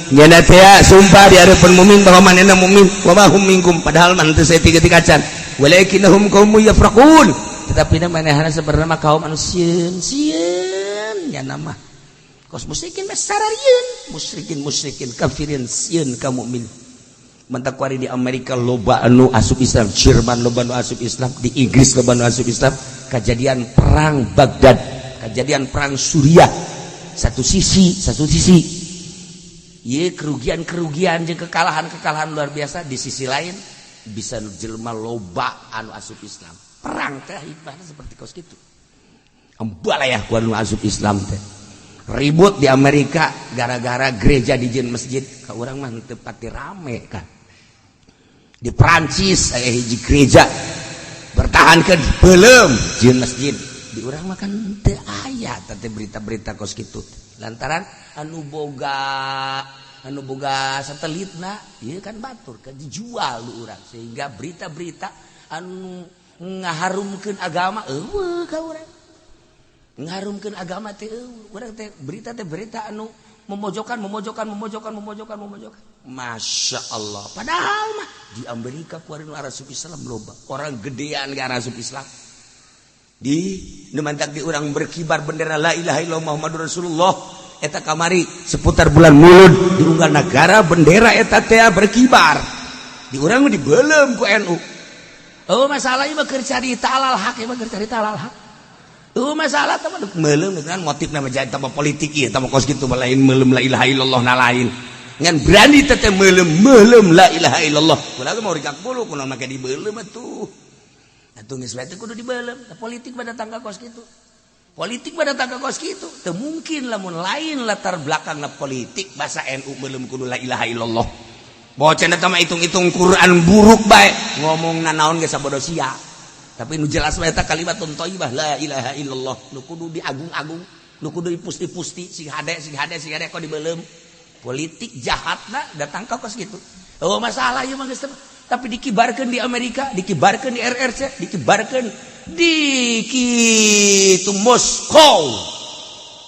Nyana teh sumpah di hadapan mukmin bahwa manehna mukmin wa ma hum minkum padahal mah teu saeutik-eutik acan. Walakinnahum qaumun yafraqun. Tetapi manehna sebenarnya mah kaum anu sieun, sieun nyana mah. Kos musyrikin mah sararieun, musyrikin kafirin sieun ka mukmin. Mentak kuari di Amerika loba anu asup Islam, Jerman loba anu asup Islam, di Inggris loba anu asup Islam, kejadian perang Baghdad, kejadian perang Suriah. Satu sisi ye kerugian-kerugian jeung kekalahan-kekalahan luar biasa, di sisi lain Bisa nu jelema loba anu asup Islam. Perang teh hikmahna seperti kos kitu. Embalayah ku anu asup Islam teh. Ribut di Amerika gara-gara gereja dijieun masjid. Ka urang mah teu pati rame kan. Di Prancis aya hiji gereja bertahankeun beuleum jieun masjid. Di urang mah kan teu aya teh berita-berita kos kitu. Lantaran anu boga satelitna ieu kan batur kan dijual di urang sehingga berita-berita anu ngaharumkeun agama eueuh ka urang. Ngaharumkeun agama teh eueuh urang teh berita teh berita anu memojokkan memojokkan memojokkan memojokkan memojokkan. Masya Allah. Padahal mah di Amerika kuari nu arasup Islam loba. Orang gedean ge arasup Islam. Di nu mantak di urang berkibar bendera la ilaha illallah Muhammadur Rasulullah. Eta kamari seputar bulan Mulud di unggal negara bendera eta teh berkibar. Di urang mah dibeuleum ku NU. Oh masalah ieu mah keur carita alal hak, ieu mah keur carita alal hak. Oh masalah teh mah meuleum dengan motifna mah jadi tambah politik ieu tambah kos kitu mah lain meuleum la ilaha illallah na lain. Ngan berani teh teh meuleum meuleum la ilaha illallah. Kula ge mau rikak bulu kunaon make dibeuleum atuh. Atuh geus bae teh kudu dibeuleum. Politik mah datang ka kos kitu. Politik mah datang ka kos kitu. Teu mungkin lamun lain latar belakangna politik bahasa NU meuleum kudu la ilaha illallah. Bocah eta mah hitung-hitung Quran buruk bae ngomongna naon ge sabodo sia. Tapi nu jelas mah eta kalimat thayyibah la ilaha illallah nu kudu diagung-agung, nu kudu dipusti-pusti sing hade sing hade sing hade kok dibeuleum. Politik jahatna datang ka kos kitu. Oh masalah ieu mah geus tapi dikibarkeun di Amerika, dikibarkeun di RRC, dikibarkeun di kitu Moskow,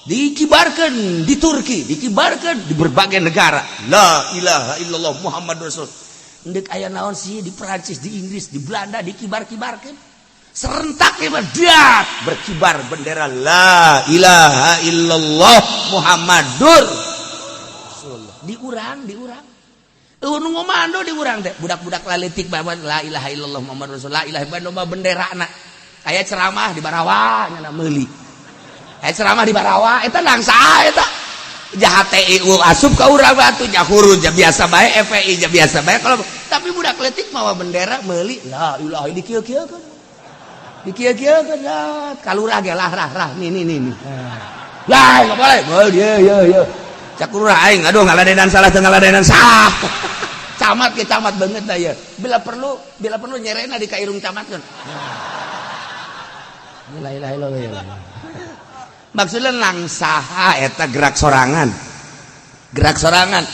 dikibarkeun di Turki, dikibarkeun di berbagai negara. La ilaha illallah Muhammad Rasul. Ndek aya naon sih di Perancis, di Inggris, di Belanda dikibar-kibarkeun. Serentak ieu berkibar bendera la ilaha illallah Muhammadur Rasulullah. Di urang, di urang. Nu ngomando di urang teh budak-budak laletik bae la ilaha illallah Muhammadur Rasulullah, la ilaha illallah benderana. Aya ceramah di Barawa nya meuli. Aya ceramah di Barawa eta nangsa eta. Jahat TIU asup ka urang batu jahurun ja biasa bae FPI ja biasa bae kalau tapi budak leutik mawa bendera meuli la ilaha dikieu-kieukeun. Dikieu-kieukeun ya kalurah ge lah rah rah nih nih nih. Lah enggak boleh. Boleh ye ye ye. Cak lurah aing aduh ngaladenan salah teu ngaladenan salah. Camat ke camat banget dah ya. Bila perlu nyerena di kairung camat kan. La ilaha illallah. Maksudnya langsaha eta gerak sorangan. Gerak sorangan.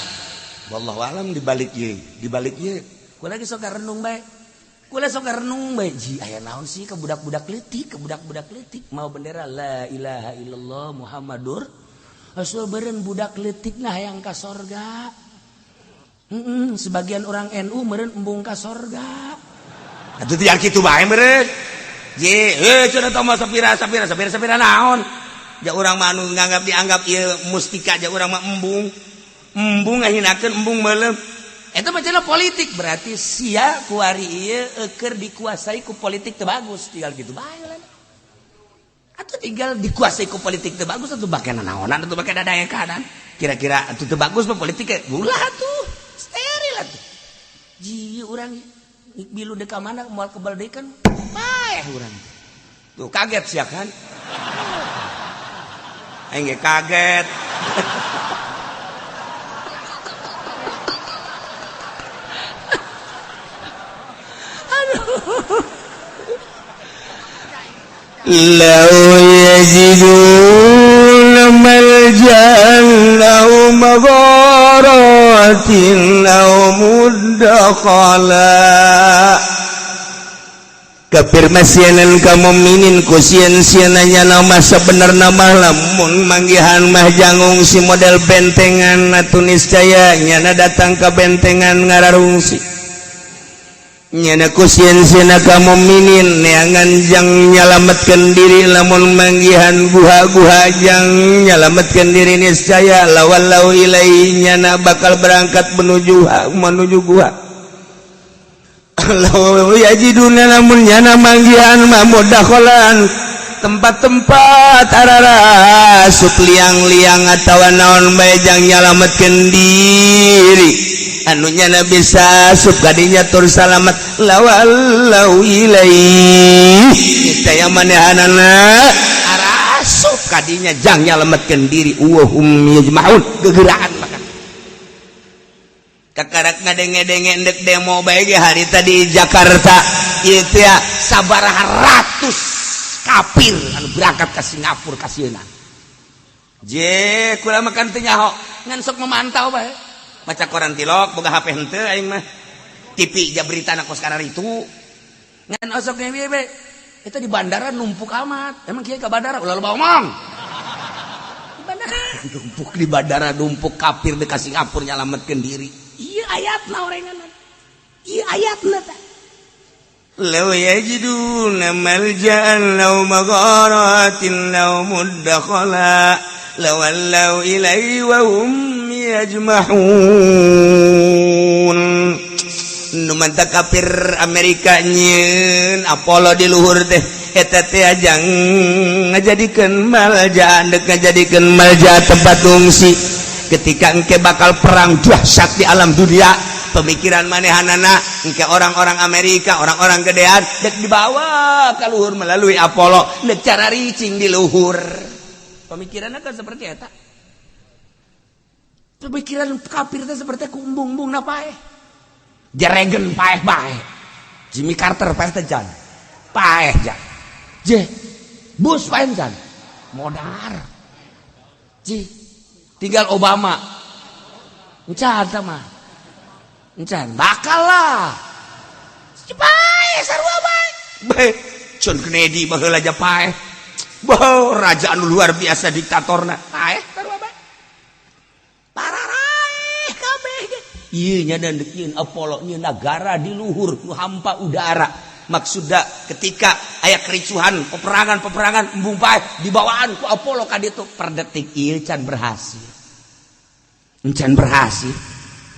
Wallahu alam dibalik ieu, dibalik ieu. Kula ge sok renung bae. Kula sok renung bae. Ji aya naon sih ka budak-budak leutik, ka budak-budak leutik mau bendera la ilaha illallah Muhammadur Rasul beureun budak leutik nah hayang ka sorga. Sebagian orang NU meureun embung ka sorga. Atuh tiang kitu bae meureun. Ji, cenah teh mah sapira sapira sapira sapira naon? Ja urang mah anu nganggap dianggap ieu mustika ja urang mah embung. Embung ngahinakeun embung meuleum. Eta mah cenah politik berarti sia kuari ieu keur dikuasai ku politik teu bagus tinggal gitu bae lah. Atau tinggal dikuasai ku politik teu bagus atuh bake nanaonan atuh bake dadaekanan. Kira-kira atuh teu bagus mah politik ulah atuh. Steril atuh. Ji urang bilu deka mana moal kebal deui kan paeh urang. Tuh kaget sia kan. Aing ge kaget. Aduh. Lau yajiduna maljan aw magharatin aw mudakhala. Kafir masienan ka mukminin ku sieun-sieunanya nama sebenarna mah lamun manggihan mah janggung si model bentengan atuh niscaya nyana datang ka bentengan ngararungsi. Nyana ku sieun-sieunna ka mukminin neangan jang nyalametkeun diri lamun manggihan guha-guha jang nyalametkeun diri niscaya lawallau ilaihi nyana bakal berangkat menuju guha. Law yajiduna lamun nyana manggihan mah mudakhalan tempat-tempat ararasup liang-liang atawa naon bae jang nyalametkeun diri. Anu nyana bisa asup kadinya tur salamet, lawallau ilaih, niscaya manehanana arasup kadinya jang nyalametkeun diri. Wahum yajmaun, gegeraan. Maka kakarak ngadenge-denge endek demo bae ge hari tadi di Jakarta itu ya, sabaraha ratus kafir anu berangkat ke Singapura kasieuna. Je kula makan teu nyaho, ngan sok memantau bae, maca koran tilok, boga HP henteu aing mah, TV ja berita na kos itu ngan osok ge be. Itu di bandara numpuk amat. Emang kieu ka bandara ulah loba omong. Di bandara numpuk, di bandara numpuk kafir dekat Singapura nyalametkeun diri. Iya, ayatna orengan, iya ayatna tah. لو يجدون ملجأ أو مغارات أو مدخلا لولوا إليه وهم يجمحون. Nu mantap kafir Amerika nyieun Apollo di luhur teh, eta teh ajang ngajadikeun malja, dek ngajadikeun malja, tempat ungsi ketika engke bakal perang dahsyat di alam dunia. Pemikiran manehanana, engke orang-orang Amerika, orang-orang gedean dek dibawa ke luhur melalui Apollo, dek cara ricing di luhur. Pemikirannya kan seperti eta. Pemikiran kafir teh seperti kumbung-bung na paeh. Jeregen paeh bae. Jimmy Carter paeh teh jan? Paeh jan. Je Bush paeh jan? Modar. Ji tinggal Obama encan sama encan bakal lah. Paeh sarua bae. Bae John Kennedy baheula aja paeh. Bah, raja anu luar biasa diktatorna paeh sarua bae. Pararaeh kabeh ge. Ieu nya dan deukeun Apollo nya negara di luhur nu hampa udara. Maksudna ketika aya kericuhan, peperangan-peperangan, embung paeh dibawaan ku Apollo ka ditu. Per detik ieu can berhasil. Can berhasil.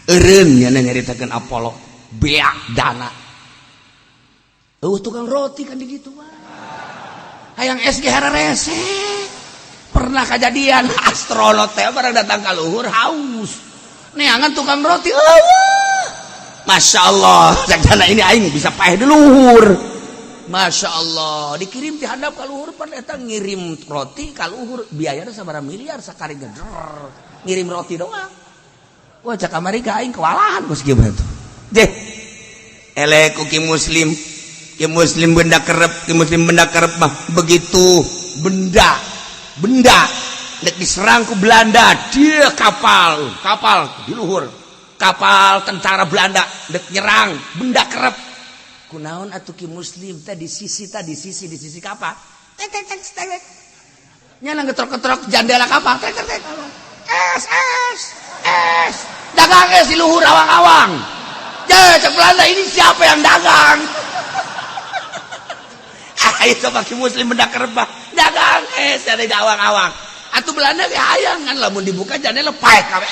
Eureun nya nyaritakeun Apollo beak dana. Eueuh tukang roti kan di ditu mah. Hayang es ge hararese. Pernah kejadian astronot teh barang datang ka luhur haus. Neangan tukang roti eueuh. Masya Allah, dana ini aing bisa paeh di luhur. Masya Allah, dikirim ti handap ka luhur pan eta ngirim roti ka luhur biayana sabaraha miliar sakali geder. Ngirim roti doang. Wah, cak Amerika, aing kewalahan kos kieu tuh. Deh. Elek ku ki muslim. Ki muslim benda kerep, ki muslim benda kerep mah begitu benda benda dek diserang ku Belanda, dia kapal, kapal di luhur. Kapal tentara Belanda dek nyerang benda kerep. Kunaon atuh ki muslim teh di sisi teh, di sisi kapal. Tek tek tek tek. Nyana ngetrok-ketrok jandela kapal. Tek tek tek. Es es es. Dagang es di luhur awang-awang. Ya, cek Belanda, ini siapa yang dagang? Ayo coba ki muslim benda kerep dagang es dari awang-awang. Atuh Belanda ge hayang kan, lamun dibuka jandela paeh kabeh.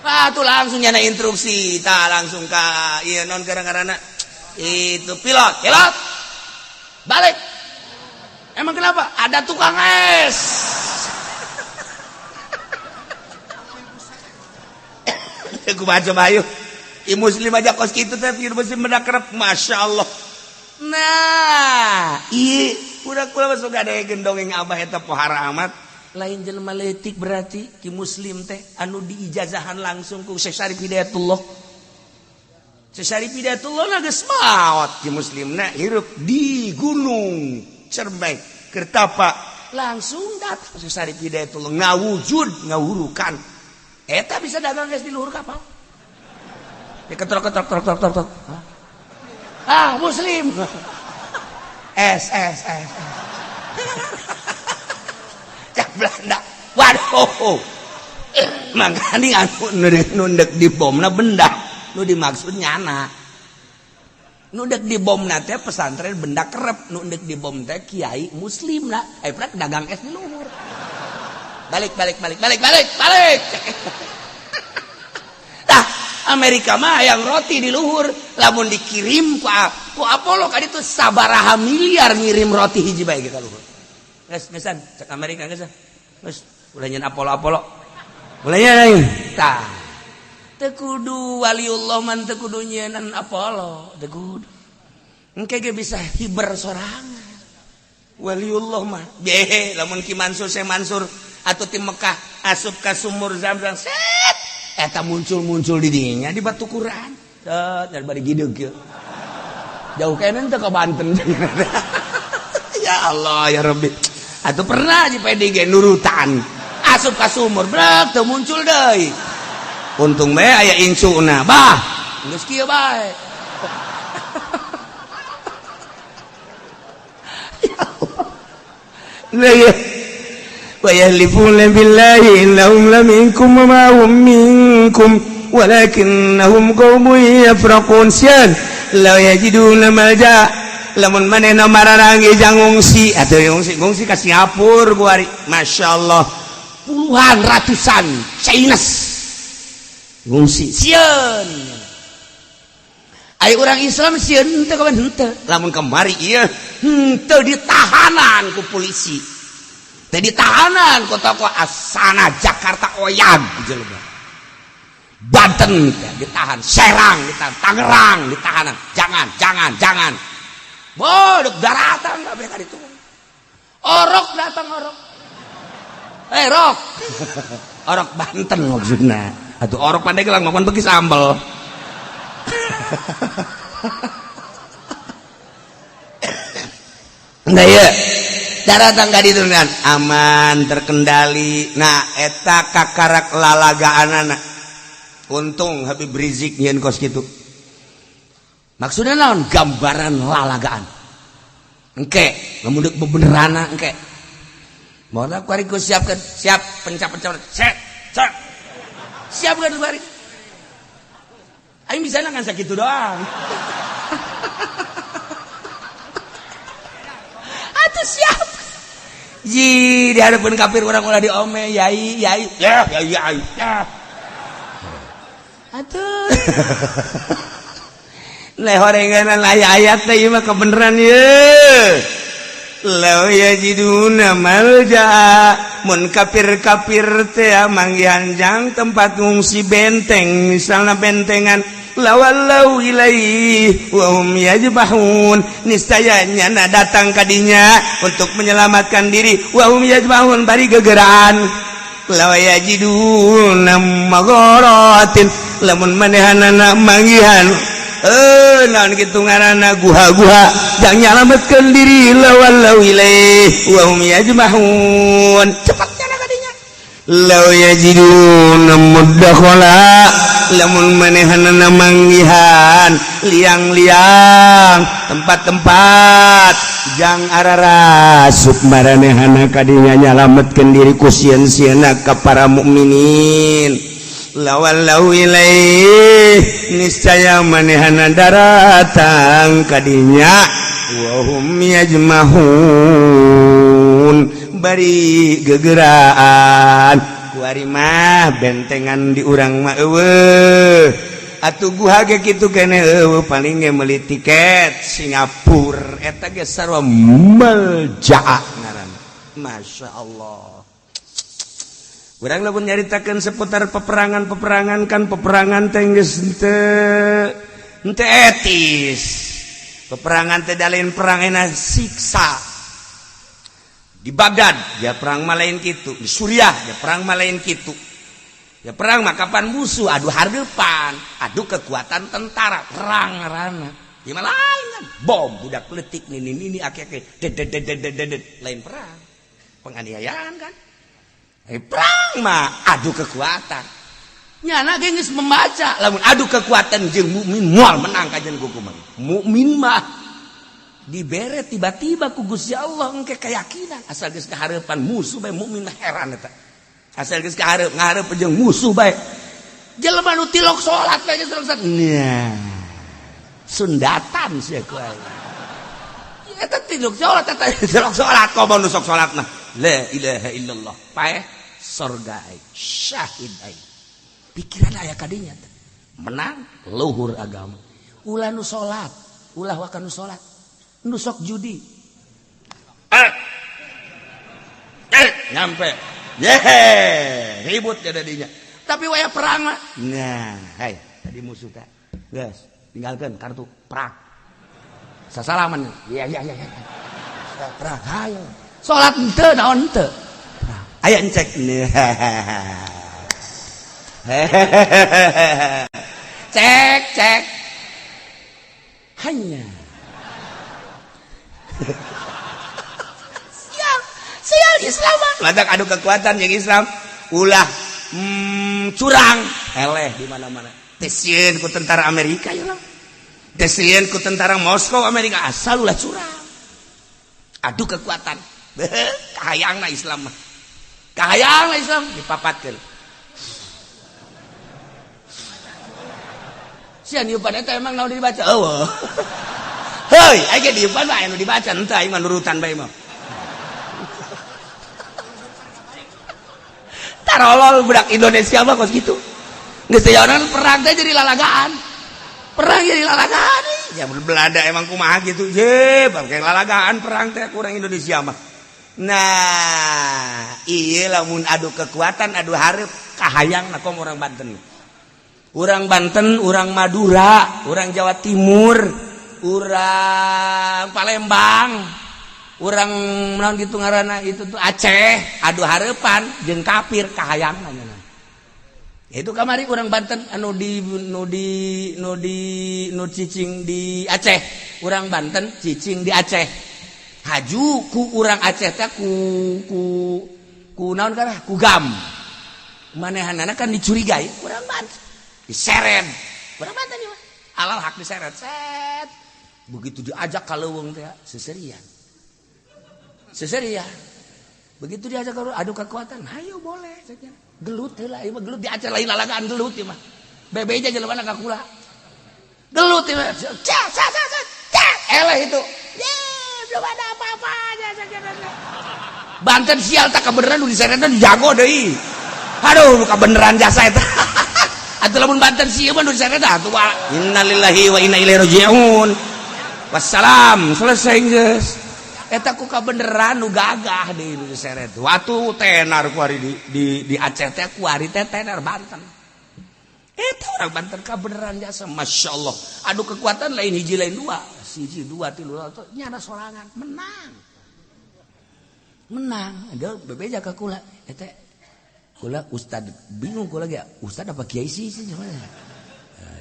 Ah, tuh langsung nyana instruksi, tah langsung ka ieu non gara-garana itu pilot, pilot. Balik. Emang kenapa? Ada tukang es. Aku baca bayu. I muslim aja kos kitu teh, muslim benda kerep, Masya Allah. Nah, iya, udah kula masuk ada dongeng abah eta pohara amat. Lain jelema leutik berarti ki muslim teh anu diijazahan langsung ku Syekh Syarif Hidayatullah. Syekh Syarif Hidayatullah na geus maot, ki muslimna hirup di Gunung Cermai Kertapa, langsung datang Syekh Syarif Hidayatullah ngawujud ngawurukan eta bisa dagang geus di luhur kapal. Ya, ketrok ketrok trok trok trok trok. Ah, muslim. S S S. Cak Belanda. Waduh. Makanya anu nu dek dibomna benda, nu dimaksud nyana. Nu dek dibomna teh pesantren benda kerep, nu dek dibom teh kiai muslim lah. Eh, prek dagang es di luhur. Balik balik balik balik balik balik. Tah, Amerika mah yang roti di luhur, lamun dikirim ku Apollo kan itu sabaraha miliar ngirim roti hiji bae ka luhur. Geus geussan cek Amerika, geus. Geus ulah nyeun Apollo Apollo. Ulah nyeun. Tah. Teu kudu waliullah man, teu kudu nyieun Apollo, teu kudu. Engke ge bisa hiber sorangan. Waliullah mah behe lamun Ki Mansur, Syekh Mansur atau tim Mekah asup ka sumur Zam-Zam, set eta muncul-muncul di dinya di batu Quran. Set dari bari gideug kieu. Jauh kene teh ka Banten. Ya Allah ya Rabbi. Atuh pernah di PDG nurutan. Asup ka sumur, brek teu muncul deui. Untung bae aya incuna. Bah, geus kieu bae. Ya Allah. La wa yahlifuna billahi innahum laminkum wa ma hum minkum walakinnahum qaumun yafraqun. Sieun la yajiduna malja, lamun manehna mararangi jang ngungsi atuh, ngungsi ngungsi ka Singapura kuari. Masyaallah, puluhan ratusan Chinese ngungsi sieun. Ai urang Islam sieun henteu kawan? Henteu. Lamun kemari ieu henteu ditahanan ku polisi teh, ditahanan ku tokoh asana Jakarta, oyag jelema Banten teh ditahan, Serang ditahan, Tangerang ditahanan. Jangan, jangan, jangan. Bodoh daratan kabeh ka ditu. Orok datang, orok. Eh, rok. Orok Banten maksudna. Atuh orok Pandeglang makan beki sambel. Enggak ya. Daratan ka ditu kan aman terkendali. Nah, eta kakarak lalagaanana. Untung Habib Rizik nyieun kos kitu. Maksudnya naon? Gambaran lalagaan. Engke, lamun deuk bebenerana engke. Mau kuari ku siapkan, siap pencap-pencap, set, set. Siapkan kuari. Aing bisa ngan sakitu doang. Atuh siap. Ji di hadapan kafir urang ulah diome, yai, yai, ya, yai, yai, ya. Atuh. Lehorenganan aya ayat teh ieu mah kebeneran ye. Law yajiduna malja, mun kafir-kafir teh manggihan jang tempat ngungsi benteng, misalna bentengan, lawallau ilaihi wa hum yajbahun, niscaya nyana datang kadinya untuk menyelamatkan diri, wa hum yajbahun bari gegeraan. Law yajiduna magharatin, lamun manehanana manggihan naon kitu ngaranna guha-guha jang nyalametkeun diri, lawallau ilaihi wa hum yajmahun, cepat nyana kadinya. Law yajiduna mudakhala, lamun manehanana manggihan liang-liang tempat-tempat jang ararasup maranehana kadinya nyalametkeun diri ku sieun-sieunna ka para mukminin, lawallau ilaih niscaya manehana daratang kadinya, wahum yajmahun bari gegeraan. Kuari mah bentengan di urang mah eueuh atuh, guha ge kitu kene eueuh, paling ge meuli tiket Singapura eta ge sarua malja'a ngaranna. Masya Allah. Urang lamun nyaritakeun seputar peperangan-peperangan kan, peperangan teh geus henteu etis. Peperangan teh lain perang enak siksa. Di Baghdad dia perang mah lain kitu, di Suriah dia perang mah lain kitu. Ya perang mah kapan musuh adu hareupan, adu kekuatan tentara, perang ngaranna. Ieu mah lain kan, bom budak leutik nini nini ake-ake ded lain perang. Penganiayaan kan. Perang mah adu kekuatan. Nyana ge geus membaca lamun adu kekuatan jeung mukmin moal menang kajian ku kumaha. Mukmin mah dibere tiba-tiba ku Gusti Allah engke keyakinan asal geus kahareupan musuh bae mukmin mah heran eta. Asal geus kahareup ngahareup jeung musuh bae. Jelema nu tilok salat bae geus salat. Nya. Sundatan sia ku aing. Eta tilok salat, eta tilok salat komo nu sok salat mah. La ilaha illallah. Paeh sorga aing, syahid aing. Pikiran aya kadinya teh. Menang luhur agama. Ulah nu salat, ulah waka nu salat. Nu sok judi. Nyampe. Yehe, ribut jadinya. Tapi waya perang mah. Nah, hai, tadi musuh teh. Geus, tinggalkeun kartu perang. Sasalaman. Iya iya iya. Perang hayo. Salat henteu naon henteu. Aya encek. Cek cek. Hanya. Sial, sial Islam. Lantak adu kekuatan yang Islam ulah curang eleh di mana-mana. Teu sieun ku tentara Amerika ya lah. Teu sieun ku tentara Moskow Amerika asal ulah curang. Adu kekuatan. Kahayangna Islam mah. Kahayangna Islam dipapatkeun. Sia niupan eta emang naon dibaca? Eueuh. Heuy, aing ge dieupan mah aya nu dibaca henteu aing mah nurutan bae mah. Tarolol budak Indonesia mah kos kitu. Geus teh perang teh jadi lalagaan. Perang jadi lalagaan. Ya Belanda emang kumaha gitu. Ye, bangke lalagaan perang teh kurang Indonesia mah. Nah, ieu lamun adu kekuatan adu hareup kahayangna kom orang Banten. Orang Banten, orang Madura, orang Jawa Timur, orang Palembang, orang naon gitu ngaranna itu tuh Aceh, adu hareupan jeung kafir kahayangna nya. Itu kamari orang Banten anu di nu di nu di nu cicing di Aceh, orang Banten cicing di Aceh. Haju ku urang Aceh teh ku ku ku naon kana ku gam. Manehanana kan dicurigai urang Banten. Diseret. Urang Banten ieu mah. Alal hak diseret. Set. Begitu diajak ka leuweung teh seserian. Seserian. Begitu diajak ka adu kekuatan, hayo boleh cenah. Gelut heula ieu mah gelut di Aceh lain lalagaan gelut ieu mah. Bebe aja jelema ka kula. Gelut ieu mah. Ca ca ca ca. Eleh itu. Ye, belum ada apa-apa. Banten sial tak kebeneran nu diseretna jago deui. Aduh, kebeneran jasa eta. Atuh lamun Banten sieun mah nu diseretna atuh innalillahi wa inna ilaihi raji'un. Wassalam, selesai geus. Eta ku kabeneran nu gagah deui nu diseret. Waktu tenar ku ari di Aceh teh ku ari teh tenar Banten. Eta orang Banten kabeneran jasa, Masya Allah. Adu kekuatan lain hiji lain dua. Siji dua tilu nyana sorangan menang. Menang. Ada bebeja ka kula. Eta kula ustad bingung kula ge ustad apa kiai sih sih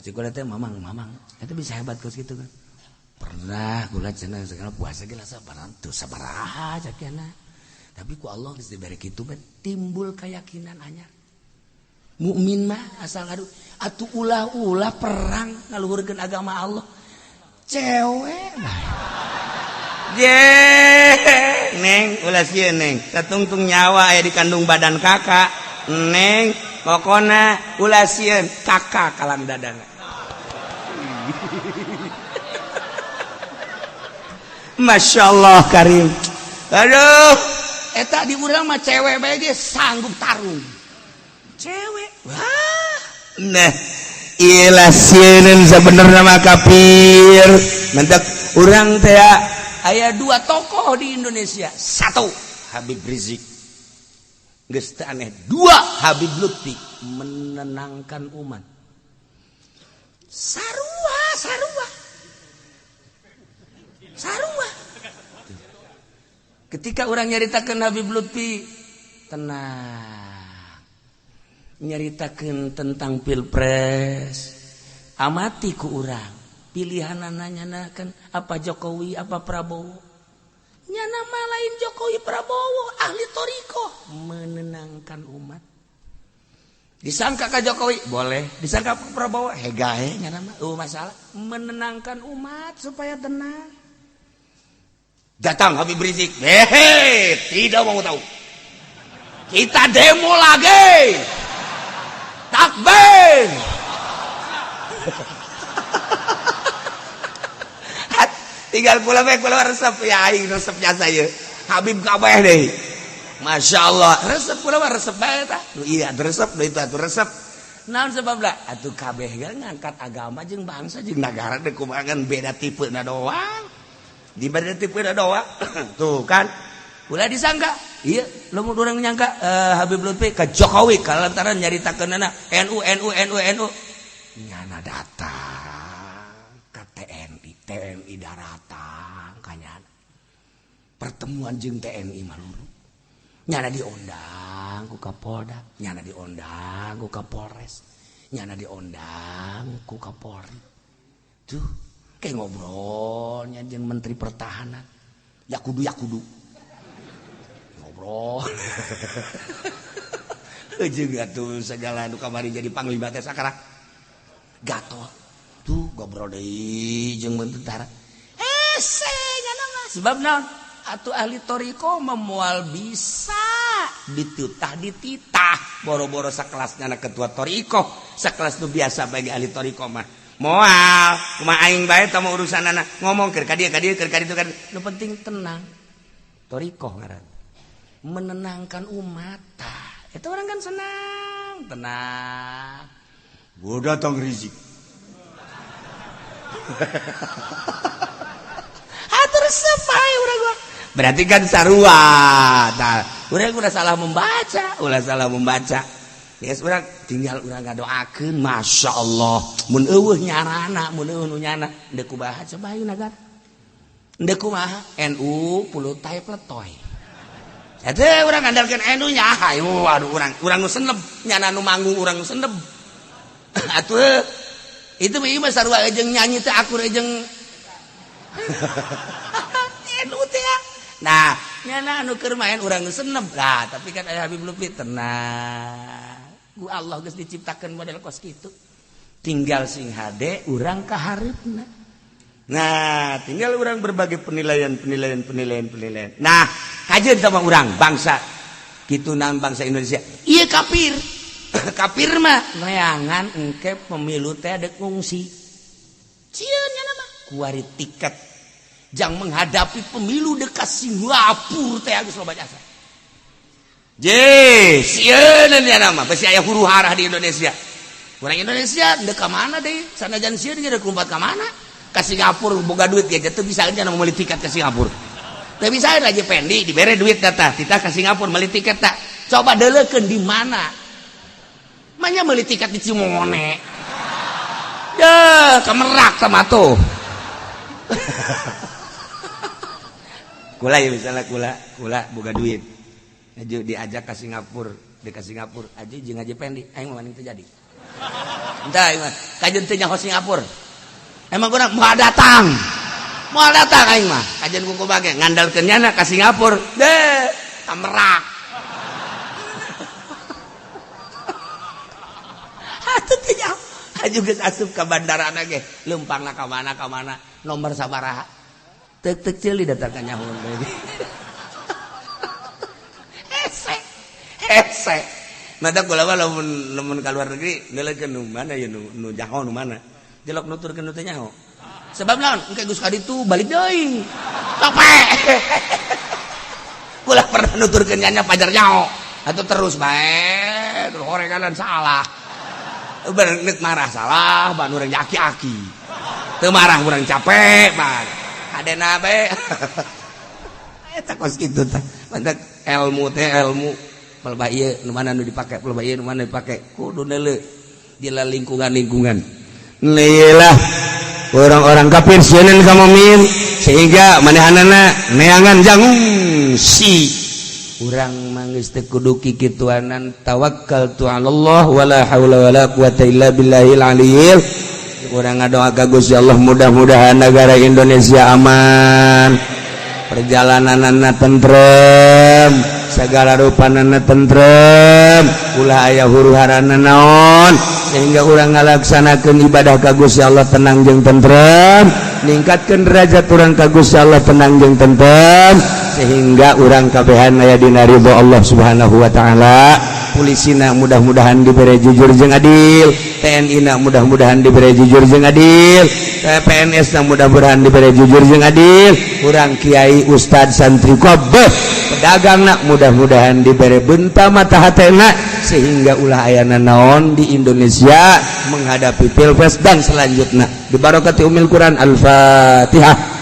cik kula teh mamang mamang. Eta bisa hebat kos kitu kan. Pernah kula cenah segala puasa ge sabaran teu sabaraha cakena. Tapi ku Allah geus dibere kitu timbul keyakinan anyar. Mukmin mah asal adu atuh ulah-ulah perang ngaluhurkeun agama Allah. Cewek mah. Ye, neng ulah sieun neng. Satungtung nyawa aya di kandung badan kakak. Neng, pokona ulah sieun kakak kalang dadana. Masya Allah Karim. Aduh, eta di urang mah cewek bae ge sanggup tarung. Cewek. Wah. Nah, ilah sieun sabenerna mah kafir. Mentak urang teh aya dua tokoh di Indonesia. Satu, Habib Rizik. Geus teu aneh. Dua, Habib Lutfi menenangkan umat. Sarua, sarua. Sarua. Ketika orang nyaritakeun Habib Lutfi tenang. Nyaritakeun tentang pilpres, amati ku urang. Pilihanana nyana kan apa Jokowi apa Prabowo. Nyana mah lain Jokowi Prabowo, ahli thoriqoh menenangkan umat. Disangka ka Jokowi boleh, disangka ka Prabowo hegae nyana mah eueuh masalah menenangkan umat supaya tenang. Datang Habib Rizik, hehe, tidak mau tahu. Kita demo lagi. Takbir. Tinggal kula bae kula resep ya aing resepnya saya. Habib kabeh deui. Masya Allah, resep kula mah resep bae tah. Nu iya resep, nu itu atuh resep. Naon sebabna? Atuh kabeh ge ngangkat agama jeung bangsa jeung nagara deui kumaha beda tipe na doang. Di beda tipe na doang. Tuh kan. Ulah disangka Iya, lamun urang nyangka Habib Lutfi ka Jokowi kalantaran nyaritakeunana NU NU NU NU. Nyana datang ka TNI, TNI daratang ka nyana. Pertemuan jeung TNI maluru. Nyana diondang ku Kapolda, nyana diondang ku Kapolres, nyana diondang ku Kapolri. Tuh, kayak ngobrolnya jeung Menteri Pertahanan. Ya kudu ya kudu. Ngobrol. Jeung atuh segala nu kamari jadi panglima teh sakarang. Gatot. Tuh ngobrol deui jeung tentara. Hese nyana mah sebab naon? Atuh ahli thoriqoh memual bisa ditutah dititah boro-boro sakelasnya anak ketua thoriqoh sakelas nu biasa bagi ahli thoriqoh mah moal kumaha aing bae tah mah urusanana ngomong keur ka dieu ka dieu keur ka ditu ka dieu. Nu penting tenang thoriqoh ngaran menenangkan umat tah eta orang kan senang tenang Gua datang Rizik. Atur sepai urang gua. Berarti kan sarua. Tah, urang udah salah membaca, ulah salah membaca. Geus urang tinggal urang ngadoakeun, Masya Allah. Mun eueuh nyarana, mun eueuh nu nyana, deuk kumaha coba ayeuna nagara. Deuk kumaha NU pulutai pletoy. Eta urang ngandalkeun NU nya, hayu aduh urang urang nu seneb, nyana nu manggung urang nu seneb. Atuh itu mah ieu mah sarua jeung nyanyi teh akur jeung NU teh. Nah, nyana anu keur main urang nu seneb. Nah, tapi kan aya Habib Lutfi tenang. Ku Allah geus diciptakeun model kos kitu. Tinggal sing hade urang ka hareupna. Nah, tinggal urang berbagai penilaian penilaian penilaian penilaian. Nah, kajeun sama urang bangsa kitu naon bangsa Indonesia. Ieu kafir. Kafir mah neangan engke pemilu teh dek ngungsi. Sieun nya mah kuari tiket jang menghadapi pemilu dekat Singapura teh geus loba jasa. Je, sieun nya mah besi aya huru hara di Indonesia. Urang Indonesia dek ka mana deui? Sanajan sieun ge dek lompat ka mana? Ka Singapura boga duit ge teu bisa nya meuli tiket ke Singapura. Teu bisa aja Pendi dibere duit data, kita ke Singapura meuli tiket tak. Coba deuleukeun di mana? Manya meuli tiket di Cimone. Deh, ke Merak sama tuh. Kula ya misalnya kula, kula boga duit. Aju diajak ke Singapura, di ke Singapura, aju jeung Haji Pendi, aing mah teu jadi. Entah aing mah, kajeun teu nyaho Singapura. Emang urang moal datang. Moal datang aing mah, kajeun ku kubage ngandalkeun nyana ka Singapura. Deh, ka Merak. Atuh teu nyaho. Aju geus asup ka bandara ge, leumpangna ka mana nomor sabaraha. Tek-tek ceuli datang ka nyaho deui. Hese. Hese. Mata kula mah lamun lamun ka luar negeri neuleukeun nu mana ya nu nu nyaho nu mana. Jelok nuturkeun nu teu nyaho. Sebab naon? Engke geus ka ditu balik deui. Capek. Kula pernah nuturkeun nya pajar nyaho. Atuh terus bae, terus horeganan salah. Bener marah salah, ban urang aki-aki. Teu marah urang capek, ban. Hadena bae. Eta kos kitu tah. Mantak ilmu teh ilmu. Pelbah ieu nu mana nu dipake, pelbah ieu nu mana dipake. Kudu neuleu di lingkungan-lingkungan. Lah orang-orang kafir sieun ka mukmin sehingga manehanana neangan jangung si urang mangis teu kudu kikituanan tawakal tu Allah wala haula wala quwata illa billahil aliyil. Urang ngadoa ka Gusti Allah mudah-mudahan negara Indonesia aman, perjalananana tentrem, segala rupanana tentrem, ulah aya huru-harana naon sehingga urang ngalaksanakeun ibadah ka Gusti Allah tenang jeung tentrem, ningkatkeun derajat urang ka Gusti Allah tenang jeung tentrem, sehingga urang kabehan aya dina ridho Allah Subhanahu wa taala. Polisina mudah-mudahan diberi jujur jeung adil, TNI na mudah-mudahan diberi jujur jeung adil, PNS na mudah-mudahan diberi jujur jeung adil, urang kiai ustad santri kabeh pedagang na mudah-mudahan diberi benta mata hatena sehingga ulah ayana naon di Indonesia menghadapi pilpres dan selanjutnya. Dibarokati umil Quran. Al-Fatihah.